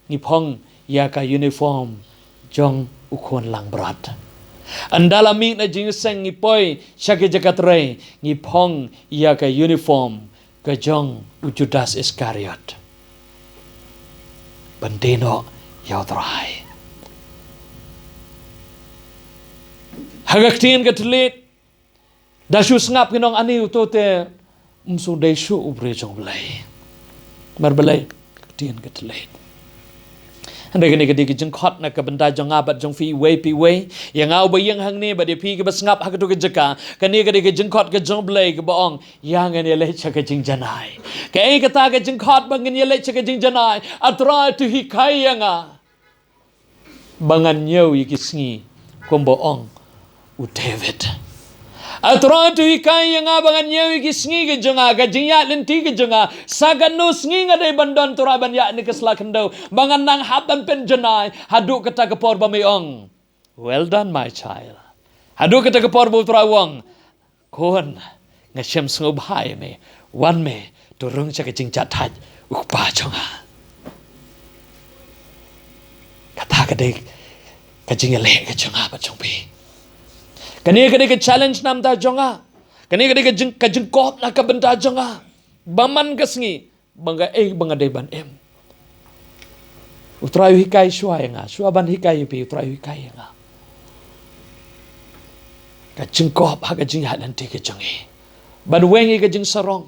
ngi phong ïa ka uniform jong u khun langbrot. Ynda la mih na jingïaseng ngi poi sha ka jaka trei, ngi phong ïa ka uniform ka jong u Judas Iskariot. Ban die noh ïa U Trai. Ha ka ktien ka thylliej, da shu sngap ngin ong, ani uto te ym shu dei shuh u briew jong U Blei. Namar balei? Ka ktien ka thylliej. Hynrei kane ka dei ka jingkhot na ka bynta jong nga bad jong phi iwei pa iwei. Ïa nga uba ïeng hangne bad ïa phi kiba sngap ha kato ka jaka. Kane ka dei ka jingkhot ka jong U Blei kaba ong, ïa ngan ïaleit sha ka jingjanai. Kaei kata ka jingkhot ba ngan ïaleit sha ka jingjanai? A Trai, to hikai ïa nga ba ngan ñiew ïa ki sngi, kumba ong u David. A Trai, to hikai ïa nga ba ngan ñiew ïa ki sngi ki jong nga, ka jingïaid lynti ki jong nga. Sa katno sngi nga dei ban don, Trai, ban ïaid na ka sla khyndew, ba ngan nang hap ban pynjanai haduh kata ka por ba me ong, "Well done, my child." Haduh kata ka por ba U Trai u ong, "Khun, nga shem sngewbha ïa me. Wan me, to rung sha ka jingjahthait u kpa jong nga." Kata ka dei ka jingïaleh ka jong nga bad jong phi. Kane ka dei ka challenge na bynta jong nga. Kane ka dei ka jing, ka jingkhot na ka bynta jong nga. Ba man ka sngi, ba nga, eh, ba nga dei ban im. U Trai u hikai shuwa ïa nga, shuwa ban hikai ïa phi, u Trai u hikai ïa nga. Ka jingkop ha ka jingïaid lynti ka jong ngi. Ban weng ïa ka jingsarong.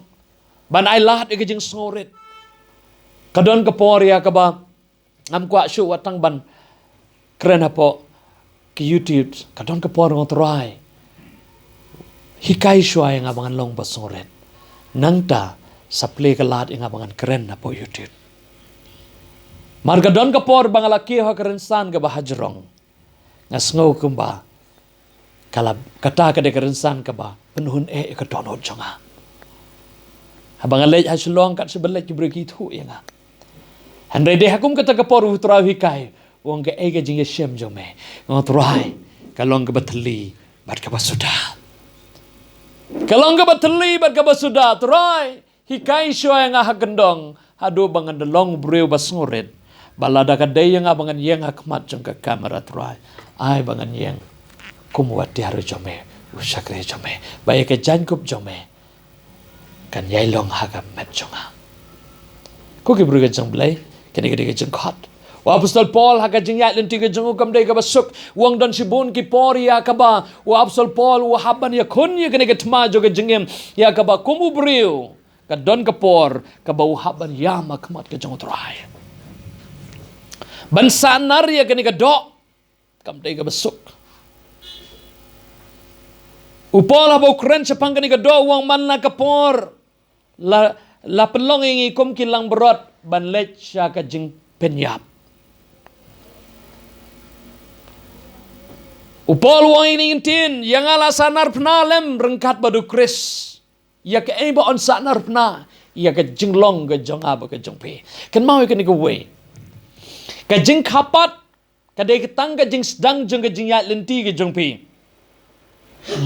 Ban ailad ïa ka jingsngewrit. Ka don ka por ïa kaba ngam kwah shuh wat tang ban kren hapoh ki YouTube, ka don ka por nga, u Trai, hikai shuwa ïa nga ba ngan long ba sngewrit. Nangta sa plie ka lad ïa nga ba ngan kren hapoh YouTube. Mar ka don ka por ba nga la kiew ha ka rynsan kaba hajrong, nga sngew kumba ka la, kata ka dei ka rynsan kaba pynhun eh ïa ka dohnud jong nga. Haba nga leit ha Shillong, kat shaba leit ki briew ki thuh ïa nga. Hynrei dei ha kum kata ka por u Trai u hikai, u ong, kaei ka jingïashem jong me? Nga ong, Trai, ka long kaba thylli bad kaba suda. Ka long kaba thylli bad kaba suda, Trai. Hikai shuwa ïa nga ha kyndong, haduh ba ngan da long u briew ba sngewrit. Ba lada ka dei ïa nga ba ngan ïeng ha khmat jong ka kamera, Trai, ai ba ngan ïeng kum u atiar jong me, u shakri jong me, ba ïa ka jaiñkup jong me kan ïai long ha ka met jong nga. Ko ki briew ka jong U Blei, kane ka dei ka jingkhot. U Apostol Paul ha ka jingïaid lynti ka jong u kam dei kaba suk. U ong don shibun ki por ïa kaba u Apostol Paul u hap ban ïakhun ïa kane ka thma jong ka jingim, ïa kaba kum u briew ka don ka por kaba u hap ban ïam ha khmat ka jong u Trai. Ban sahnar ïa kane ka doh kam dei kaba suk. U Paul haba u kren shaphang kane ka doh u ong man la ka por la, la pynlong ïa ngi kum ki langbrot ban leit sha ka jingpynïap. U Paul u ong ïa ngi, ïa nga la sahnar phna lem ryngkat bad u Khrist. Ïa kaei ba yn sahnar phna? Ïa ka jinglong ka jong nga bad ka jong phi. Kynmaw ïa kane kawei. Ka jingkha pat ka dei tang ka jingsdang jong ka jingïaid lynti ka jong phi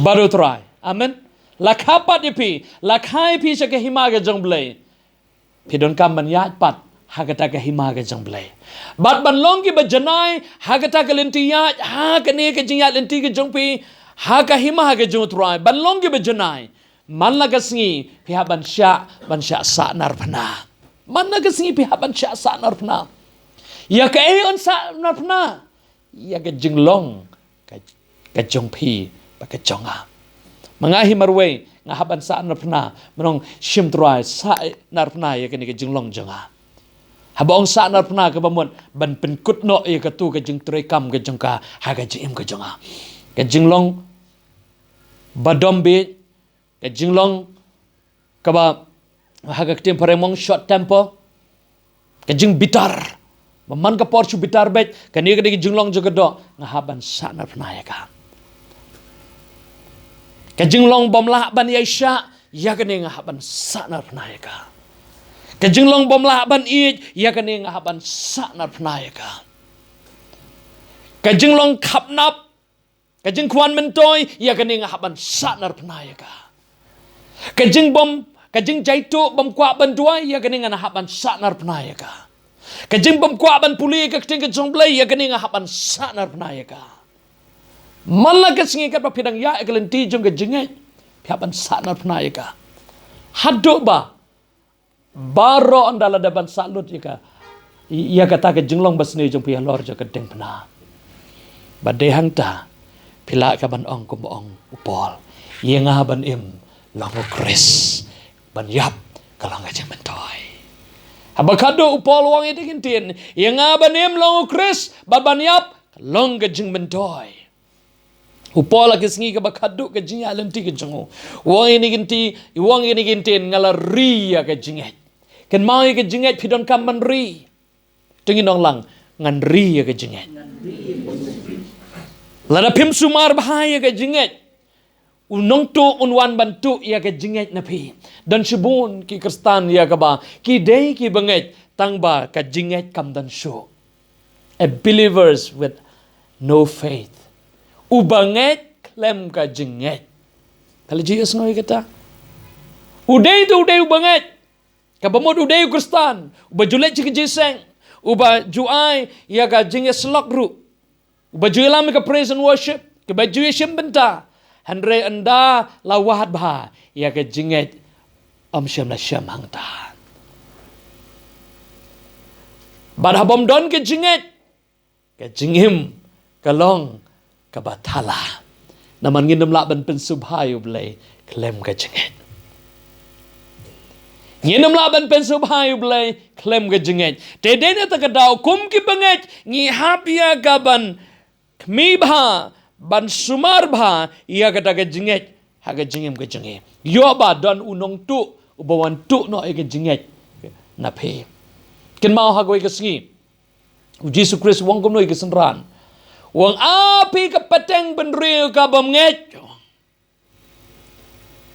bad u Trai. Amen. La kha pat ïa phi, la kha ïa phi sha ka hima ka jong U Blei, phi donkam ban ïaid pat ha kata ka hima ka jong U Blei. Bad ban long kiba janai ha kata ka lynti ïaid, ha kane ka jingïaid lynti ka jong phi, ha ka hima ka jong u Trai, ban long kiba janai, man la ka sngi phi hap ban shah, ban shah sahnar phna. Man la ka sngi phi hap ban shah sahnar phna. Ïa kaei yn sahnar phna? Ïa ka jinglong ka, ka jong phi bad ka jong nga. Ma nga hi marwei nga hap ban sahnar phna, mynta shim Trai, sahnar phna ïa kane ka jinglong jong nga. Haba ong sahnar phna kaba mut ban pynkut noh ïa katu ka jingtrei kam ka jong ka ha ka jingim ka jong nga. Ka jinglong ba dom bieit, ka jinglong kaba ha ka ktien phareng ong short temper, ka jingbitar. Ba man ka por shu bitar beit, kane ka dei ka jinglong jong ka doh, nga hap ban sahnar phna ïa ka. Ka jinglong bym lah ban ïaishah, ïa kane nga hap ban sahnar phna ïa ka. Ka jinglong bym lah ban ïeit, ïa kane nga hap ban sahnar phna ïa ka. Ka jinglong khapnap, ka jingkwah myntoi, ïa kane nga hap ban sahnar phna ïa ka. Ka jingbym, ka jingjaituh bym kwah ban duwai, ïa kane nga hap ban sahnar phna ïa ka. Ka jingbym kwah ban pule ïa ka ktien ka jong U Blei, ïa kane nga hap ban sahnar phna ïa ka. Man la ka sngi katba phi dang ïaid ha ka lynti jong ka jingngeit, phi hap ban sahnar phna ïa ka. Haduh ba baroh ynda la dep ban sah lut ïa ka, ïa kata ka jinglong basniew jong phi halor jong ka diengphna. Bad dei hangta phi lah ka ban ong kumba ong u Paul, ïa nga ban im long u Khrist, ban ïap ka long ka jingmyntoi. Haba khadduh u Paul u ong ïa kane ka ktien, ïa nga ban im long u Khrist, bad ban ïap ka long ka jingmyntoi. U Paul ha ka sngi kaba khadduh ka jingïaid lynti ka jong u, u ong ïa kane ka ktien, u ong ïa kane ka ktien, nga la ri ïa ka jingngeit. Kynmaw ïa ka jingngeit, phi donkam ban ri. To ngin ong lang, ngan ri ïa ka jingngeit. Lada phim sumar bha ïa ka jingngeit, u nongtuh un wan ban tuh ïa ka jingngeit na phi. Don shibun ki Khristan ïa kaba ki dei kiba ngeit, tangba ka jingngeit kam don shuh. A believers with no faith. Uba ngeit khlem ka jingngeit. Ka la ju ïohsngew ïa kata? U dei te u dei uba ngeit. Kaba mut u dei u Khristan, uba ju leit sha ka jingïaseng, uba ju ai ïa ka jingïasyllok ruh, uba ju ïalam ïa ka praise and worship, kaba ju ïashim bynta. Hynrei ynda la wad bha, ïa ka jingngeit ym shym la shem hangta. Bad haba ym don ka jingngeit, ka jingim ka long kaba thala. Namar ngin ym lah ban pynsngewbha ïa U Blei khlem ka jingngeit. Ngin ym lah ban pynsngewbha ïa U Blei khlem ka jingngeit. Te dei na kata ka daw kum ki bangeit ngi hap ïa ka ban khmih bha, ban sumar bha ïa kata ka jingngeit ha ka jingim ka jong ngi. Ïoh ba don u nongtuh uba wan tuh noh ïa ka jingngeit na phi. Kynmaw ha kawei ka sngi, U Jisu Khrist u ong kumno ïa ki synran? U ong, "A phi ka pateng bynriew ka bym ngeit,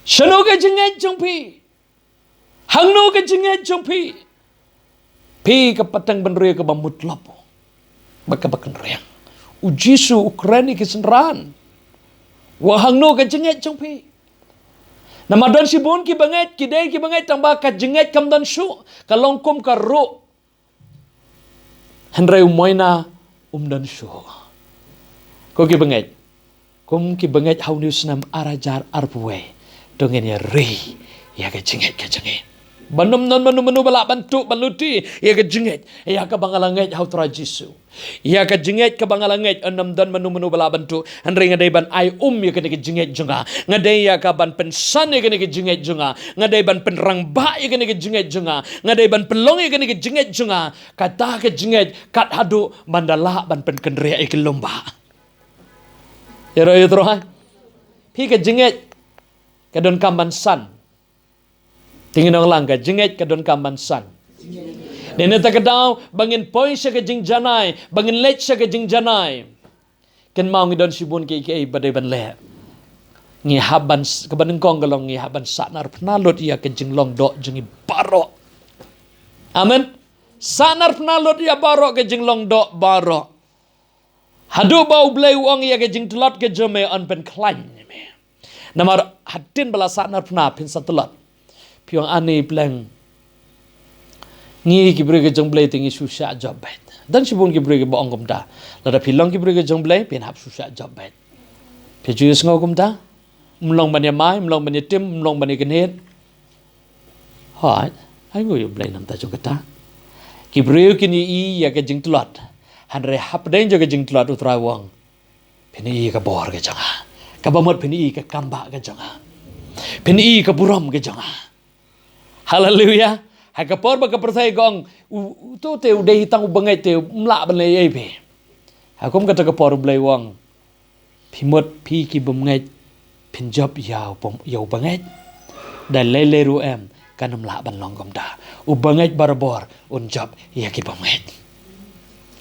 shano ka jingngeit jong phi? Hangno ka jingngeit jong phi? Phi ka pateng bynriew kaba mutlop bad kaba kynriang." U Jisu u kren ïa ki synran, u ong, "Hangno ka jingngeit jong phi?" Namar don shibun ki bangeit, ki dei ki bangeit tang ba ka jingngeit kam don shuh, ka long kum ka ruh, hynrei u moina um don shuh. Ko ki bangeit, kum ki bangeit ha une u snem ar hajar arphew wei, to ngin ïa ri ïa ka jingngeit ka jong ngi. Ba ym don mano mano ba lah ban tuh ban luti ïa ka jingngeit ïa kaba nga la ngeit ha U Trai Jisu. Ïa ka jingngeit kaba nga la ngeit, ym don mano mano ba lah ban tuh. Hynrei nga dei ban ai um ïa kane ka jingngeit jong nga. Nga dei ïa ka ban pynsan ïa kane ka jingngeit jong nga. Nga dei ban pynrangbah ïa kane ka jingngeit jong nga. Nga dei ban pynlong ïa kane ka jingngeit jong nga. Kata ka jingngeit kat haduh ban da lah ban pynkynriah ïa ki lum bah. Ïa ro ïa tro ha. Phi ka jingngeit ka donkam ban san. Te ngin ong lang, ka jingngeit ka donkam ban san. Dei na kata ka daw ba ngin poi sha ka jingjanai, ba ngin leit sha ka jingjanai. Kynmaw ngi don shibun kiei kiei ba dei ban leh. Ngi hap ban s-, kaba nyngkong ka long ngi hap ban sahnarphna lut ïa ka jinglong doh jong ngi baroh. Amen. Sahnarphna lut ïa baroh ka jinglong doh baroh. Haduh ba U Blei u ong ïa ka jingtlot ka jong me yn pynkhlaiñ ïa me. Namar hadien ba la sahnarphna phin sa tlot. Phi ong ani pleng. Ngi ki briew ka jong U Blei te ngi shu shah jop beit. Don shibun ki briew kiba ong kumta. Lada phi long ki briew ka jong U Blei phin hap shu shah jop beit. Phi ju ïohsngew kumta? Ym long ban ïa mai, ym long ban ïa tim, ym long ban ïa kynhit. Hooid, ai nguh ïa U Blei namar jong kata. Ki briew kin ïohi ïa ka jingtlot. Hynrei hapdeng jong ka jingtlot U Trai u ong, phin ïohi ka bor ka jong nga. Kaba mut phin ïohi ka kam bah ka jong nga. Phin ïohi ka burom ka jong nga. Haleluia. Ha ka por ba ka pyrthei ka ong, u, u, to te u dei tang u bangeit te um lah ban leh ei ei phi. Ha kum kata ka por U Blei u ong, phi mut phi ki bym ngeit phin jop ïa u bym, ïa u bangeit. Da lei lei ruh em, kan ym lah ban long kumta. U bangeit barabor un jop ïa ki bym ngeit.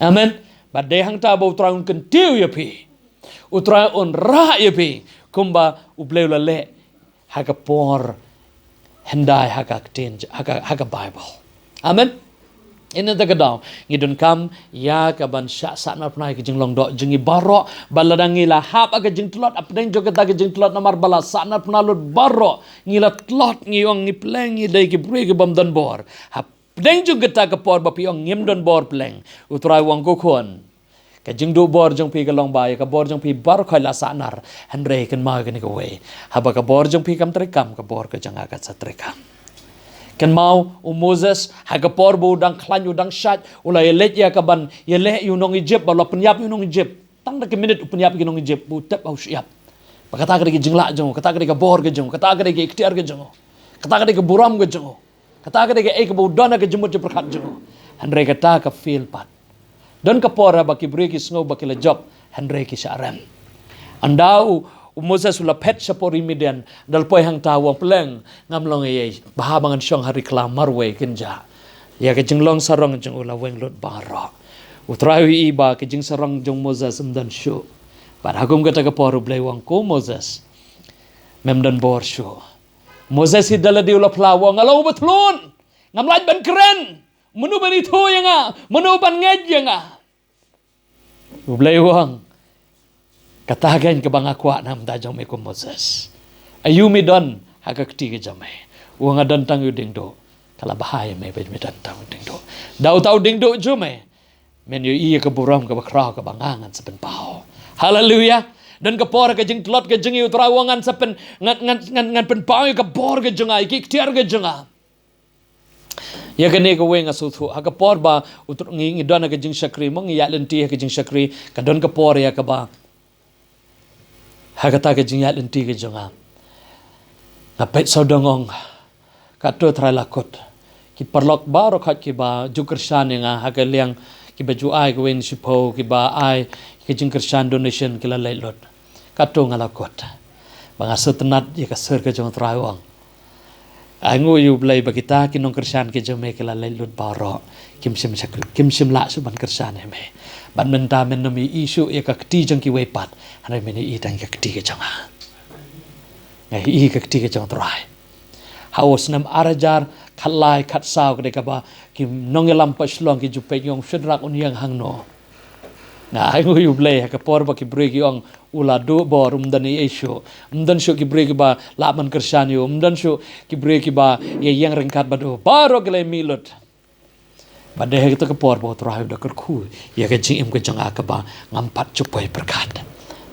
Amen. Bad dei hangta ba U Trai un kyntiew ïa phi. U Trai un rah ïa phi kumba U Blei u la leh ha ka por hyndai ha ka ktien, ha ka, ha ka Baibl. Amen. Ïa na kata ka daw ngi donkam ïa ka ban shah sahnarphna ïa ka jinglong doh jong ngi baroh, bad lada ngi la hap ha ka jingtlot, hapdeng jong kata ka jingtlot namar ba la sahnarphna lut baroh, ngi la tlot, ngi ong ngi pleng, ngi dei ki briew ki bym don bor. Hapdeng jong kata ka por ba phi ong ngim don bor pleng, U Trai u ong ko khun, ka jingduh bor jong phi ka long ba ïa ka bor jong phi baroh khoit la sahnar, hynrei kynmaw ïa kane kawei. Haba ka bor jong phi kam treikam, ka bor ka jong nga kan sa treikam. Kynmaw u Moses, ha ka por ba u dang khlaiñ u dang shait, u la ïaleit ïa ka ban ïaleh ïa u nong Ijipt, ba u la pynïap ïa u nong Ijipt. Tang da ki minit u pynïap ïa ki nong Ijipt, ba u tip ba u shah ïap. Ba kata ka dei ka jinglah jong u, kata ka dei ka bor ka jong u, kata ka dei ka iktiar ka jong u, kata ka dei ka burom ka jong u. Kata ka dei kaei kaba u don ha ka jingmut jingpyrkhat jong u. Hynrei kata ka fail pat. Don ka por haba ki briew ki sngew ba ki la jop, hynrei ki shah rem. Ynda u, u Moses u la phet shapoh ri Midian, da la poi hangta u ong pleng, ngam long ei ei, bha ba ngan shong ha ri khlaw marwei kynja. Ïa ka jinglong sarong jong u la weng lut baroh. U Trai u ïohi ba ka jingsarong jong u Moses ym don shuh. Bad ha kum kata ka por U Blei u ong ko Moses, mem don bor shuh. Moses hi da lade u la phla u ong, nga long uba thlun. Ngam lah ban kren. Mano ban ithuh ïa nga? Mano ban ngeit ïa nga? U Blei u ong, kata kein kaba nga kwah na ka bynta jong me ko Moses. Aïu me don ha ka kti ka jong me? U ong nga don tang u diengduh. Ka la bha ïa me ba me don tang u diengduh. Da uta u diengduh jong me, men ïohi ïa ka burom kaba khraw kaba nga ngan sa pynpaw. Haleluia. Don ka por ha ka jingtlot ka jong ngi U Trai u ong ngan sa pyn, ngan, ngan, ngan, ngan pynpaw ïa ka bor ka jong nga, ïa ki iktiar ka jong nga. Ïa kane kawei nga sngewthuh, ha ka por ba u tr-, ngi, ngi don ha ka jingshakri, mo ngi ïaid lynti ha ka jingshakri, ka don ka por ïa kaba ha kata ka jingïaid lynti ka jong nga, nga peit sawdong, ong, kato Trai la kut. Ki paralok baroh kiba ju kyrshan ïa nga ha ka liang, kiba ju ai kawei na shiphew, kiba ai ka jingkyrshan donation, ki la leit lut. Kato nga la kut. Ba nga sngewtynnat ïa ka sur ka jong u Trai, u ong, ai nguh ïa u Blei ba kita ki nongkyrshan ki jong me ki la leit lut baroh. Kim shym shakri, kim shym lah shuh ban kyrshan ïa me. Bad mynta men nym ïohi shuh ïa ka kti jong kiwei pat, hynrei men ïohi tang ïa ka kti ka jong nga. Nga ïohi ka kti ka jong u Trai. Ha u snem ar hajar khatlai khatsaw, ka dei kaba ki nongïalam pat Shillong ki ju peit, ong, Shadrach, un ïeng hangno? Nga ai nguh ïa u Blei, ha ka por ba ki briew ki ong u la duh bor, um don ei ei shuh, um don shuh ki briew kiba lah ban kyrshan ïa u, um don shuh ki briew kiba ïa ïeng ryngkat bad u, baroh ki la mih lut. Bad dei ha kata ka por ba u Trai u da kyrkhu ïa ka jingim ka jong nga kaba ngam pat ju poi pyrkhat.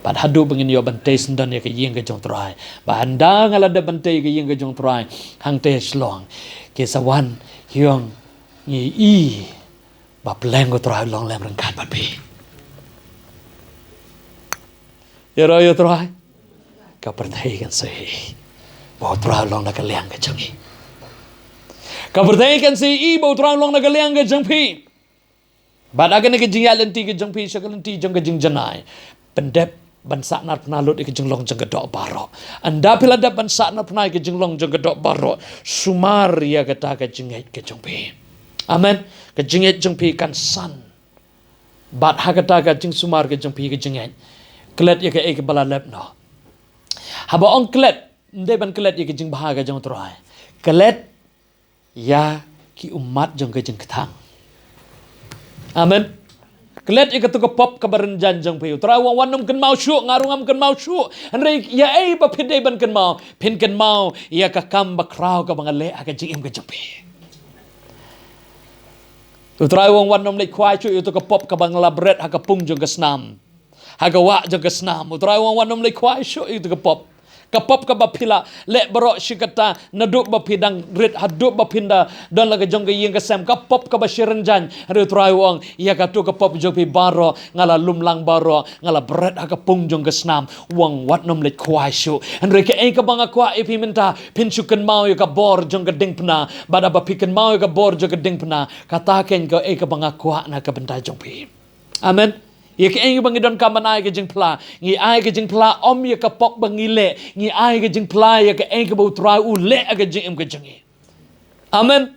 Bad haduh ba ngin ïoh ban tei syndon ïa ka ïing ka jong u Trai, ba haba nga la dep ban tei ïa ka ïing ka jong u Trai hangtei Shillong, ki sa wan ki ong, ngi i ba pleng u Trai u long lem ryngkat bad phi. Ïaroh ïa u Trai. Ka pyrthei kan sa i ba u Trai u long na ka liang ka jong ngi. Ka pyrthei kan sa i ba u Trai u long na ka liang ka jong phi. Bad ha kane ka jingïaid lynti ka jong phi sha ka lynti jong ka jingjanai, pyndep ban sahnarphna lut ïa ka jinglong jong ka doh baroh. Ynda phi la dep ban sahnarphna ïa ka jinglong jong ka doh baroh, sumar ïa kata ka jingngeit ka jong phi. Amen. Ka jingngeit jong phi kan san. Bad ha kata ka jingsumar ka jong phi ka jingngeit, klet ïa kaei kaba la leh noh. Haba ong klet, ym dei ban klet ïa ka jingbha ka jong u Trai. Klet ïa ki ummat jong ka jingkthang. Amen. Klet ïa kato ka pop kaba rynjaiñ jong phi. U Trai u ong, wat nym kynmaw shuh, nga ruh ngam kynmaw shuh. Hynrei ïa ei ba phi dei ban kynmaw? Phin kynmaw ïa ka kam bakhraw kaba nga leh ha ka jingim ka jong phi. U Trai u ong, wat nym leit khwai shuh ïa kato ka pop kaba nga la bret ha ka pung jong ka snam, ha ka wah jong ka snam. U Trai u ong, wat nym leit khwai shuh ïa kato ka pop. Ka pop kaba phi la leh baroh shi katta, naduh ba phi dang rit haduh ba phin da don la ka jong ka ïing ka sem, ka pop kaba shi rynjaiñ. Hynrei u Trai u ong, ïa kato ka pop jong phi baroh nga la lum lang baroh, nga la bret ha ka pung jong ka snam. U ong, wat nym leit khwai shuh. Hynrei kaei kaba nga kwah ïa phi mynta, phin shu kynmaw ïa ka bor jong ka diengphna. Bad haba phi kynmaw ïa ka bor jong ka diengphna, kata keiñ kaei kaba nga kwah na ka bynta jong phi. Amen. Ïa kaei ba ngi donkam ban ai ka jingphla, ngi ai ka jingphla ym ïa ka pop ba ngi leh, ngi ai ka jingphla ïa kaei kaba u Trai u leh ha ka jingim ka jong ngi. Amen.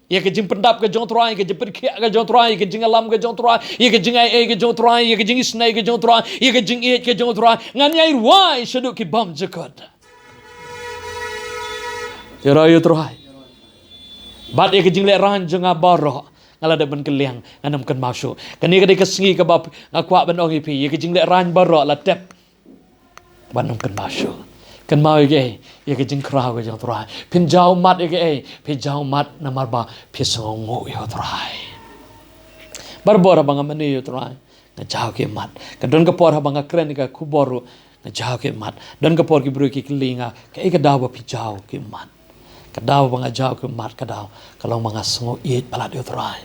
Ïa ka jingpyndap ka jong u Trai, ïa ka jingpynkhiah ka jong u Trai, ïa ka jingïalam ka jong u Trai, ïa ka jingai ei ka jong u Trai, ïa ka jingisynei ka jong u Trai, ïa ka jingïeit ka jong u Trai. Ngan ïai rwai shaduh ki bymjukut. Ïaroh ïa u Trai. Bad ïa ka jinglehrain jong nga baroh nga la dep ban kylliang, ngan ym kynmaw shuh. Kane ka dei ka sngi kaba nga kwah ban ong ïa phi, ïa ka jinglehrain baroh la tep. Wat nym kynmaw shuh. Kynmaw ïa kaei? Ïa ka jingkhraw ka jong u Trai. Phin jaw ummat ïa kaei? Phi jaw ummat namar ba phi sngewnguh ïa u Trai. Barabor haba nga mane ïa u Trai, nga jaw ki ummat. Ka don ka por haba nga kren ïa ka khubor ruh, nga jaw ki ummat. Don ka por ki briew ki kylli nga, kaei ka daw ba phi jaw ki ummat? Ka daw ba nga jaw ki ummat, ka daw ka long ba nga sngew ïeit palat ïa u Trai.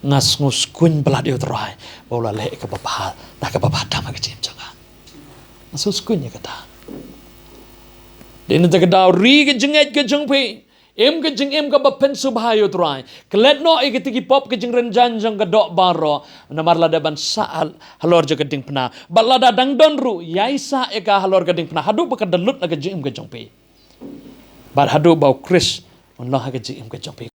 Nga sngew skun palat ïa u Trai ba u la leh ïa kaba bha, da kaba bha tam ha ka jingim jong nga. Nga sngew skun ïa kata. Dei na kata ka daw, ri ka jingngeit ka jong phi. Im ka jingim kaba pynsngewbha ïa u Trai. Klet noh ïa kita ki pop, ka jingrynjaiñ jong ka doh baroh. Namar lada ban sah hal-, halor jong ka diengphna, bad lada dang don ruh, ïai sah ïa ka halor ka diengphna haduh ba kan da lut na ka jingim ka jong phi. Bad haduh ba u Khrist un long ha ka jingim ka jong phi.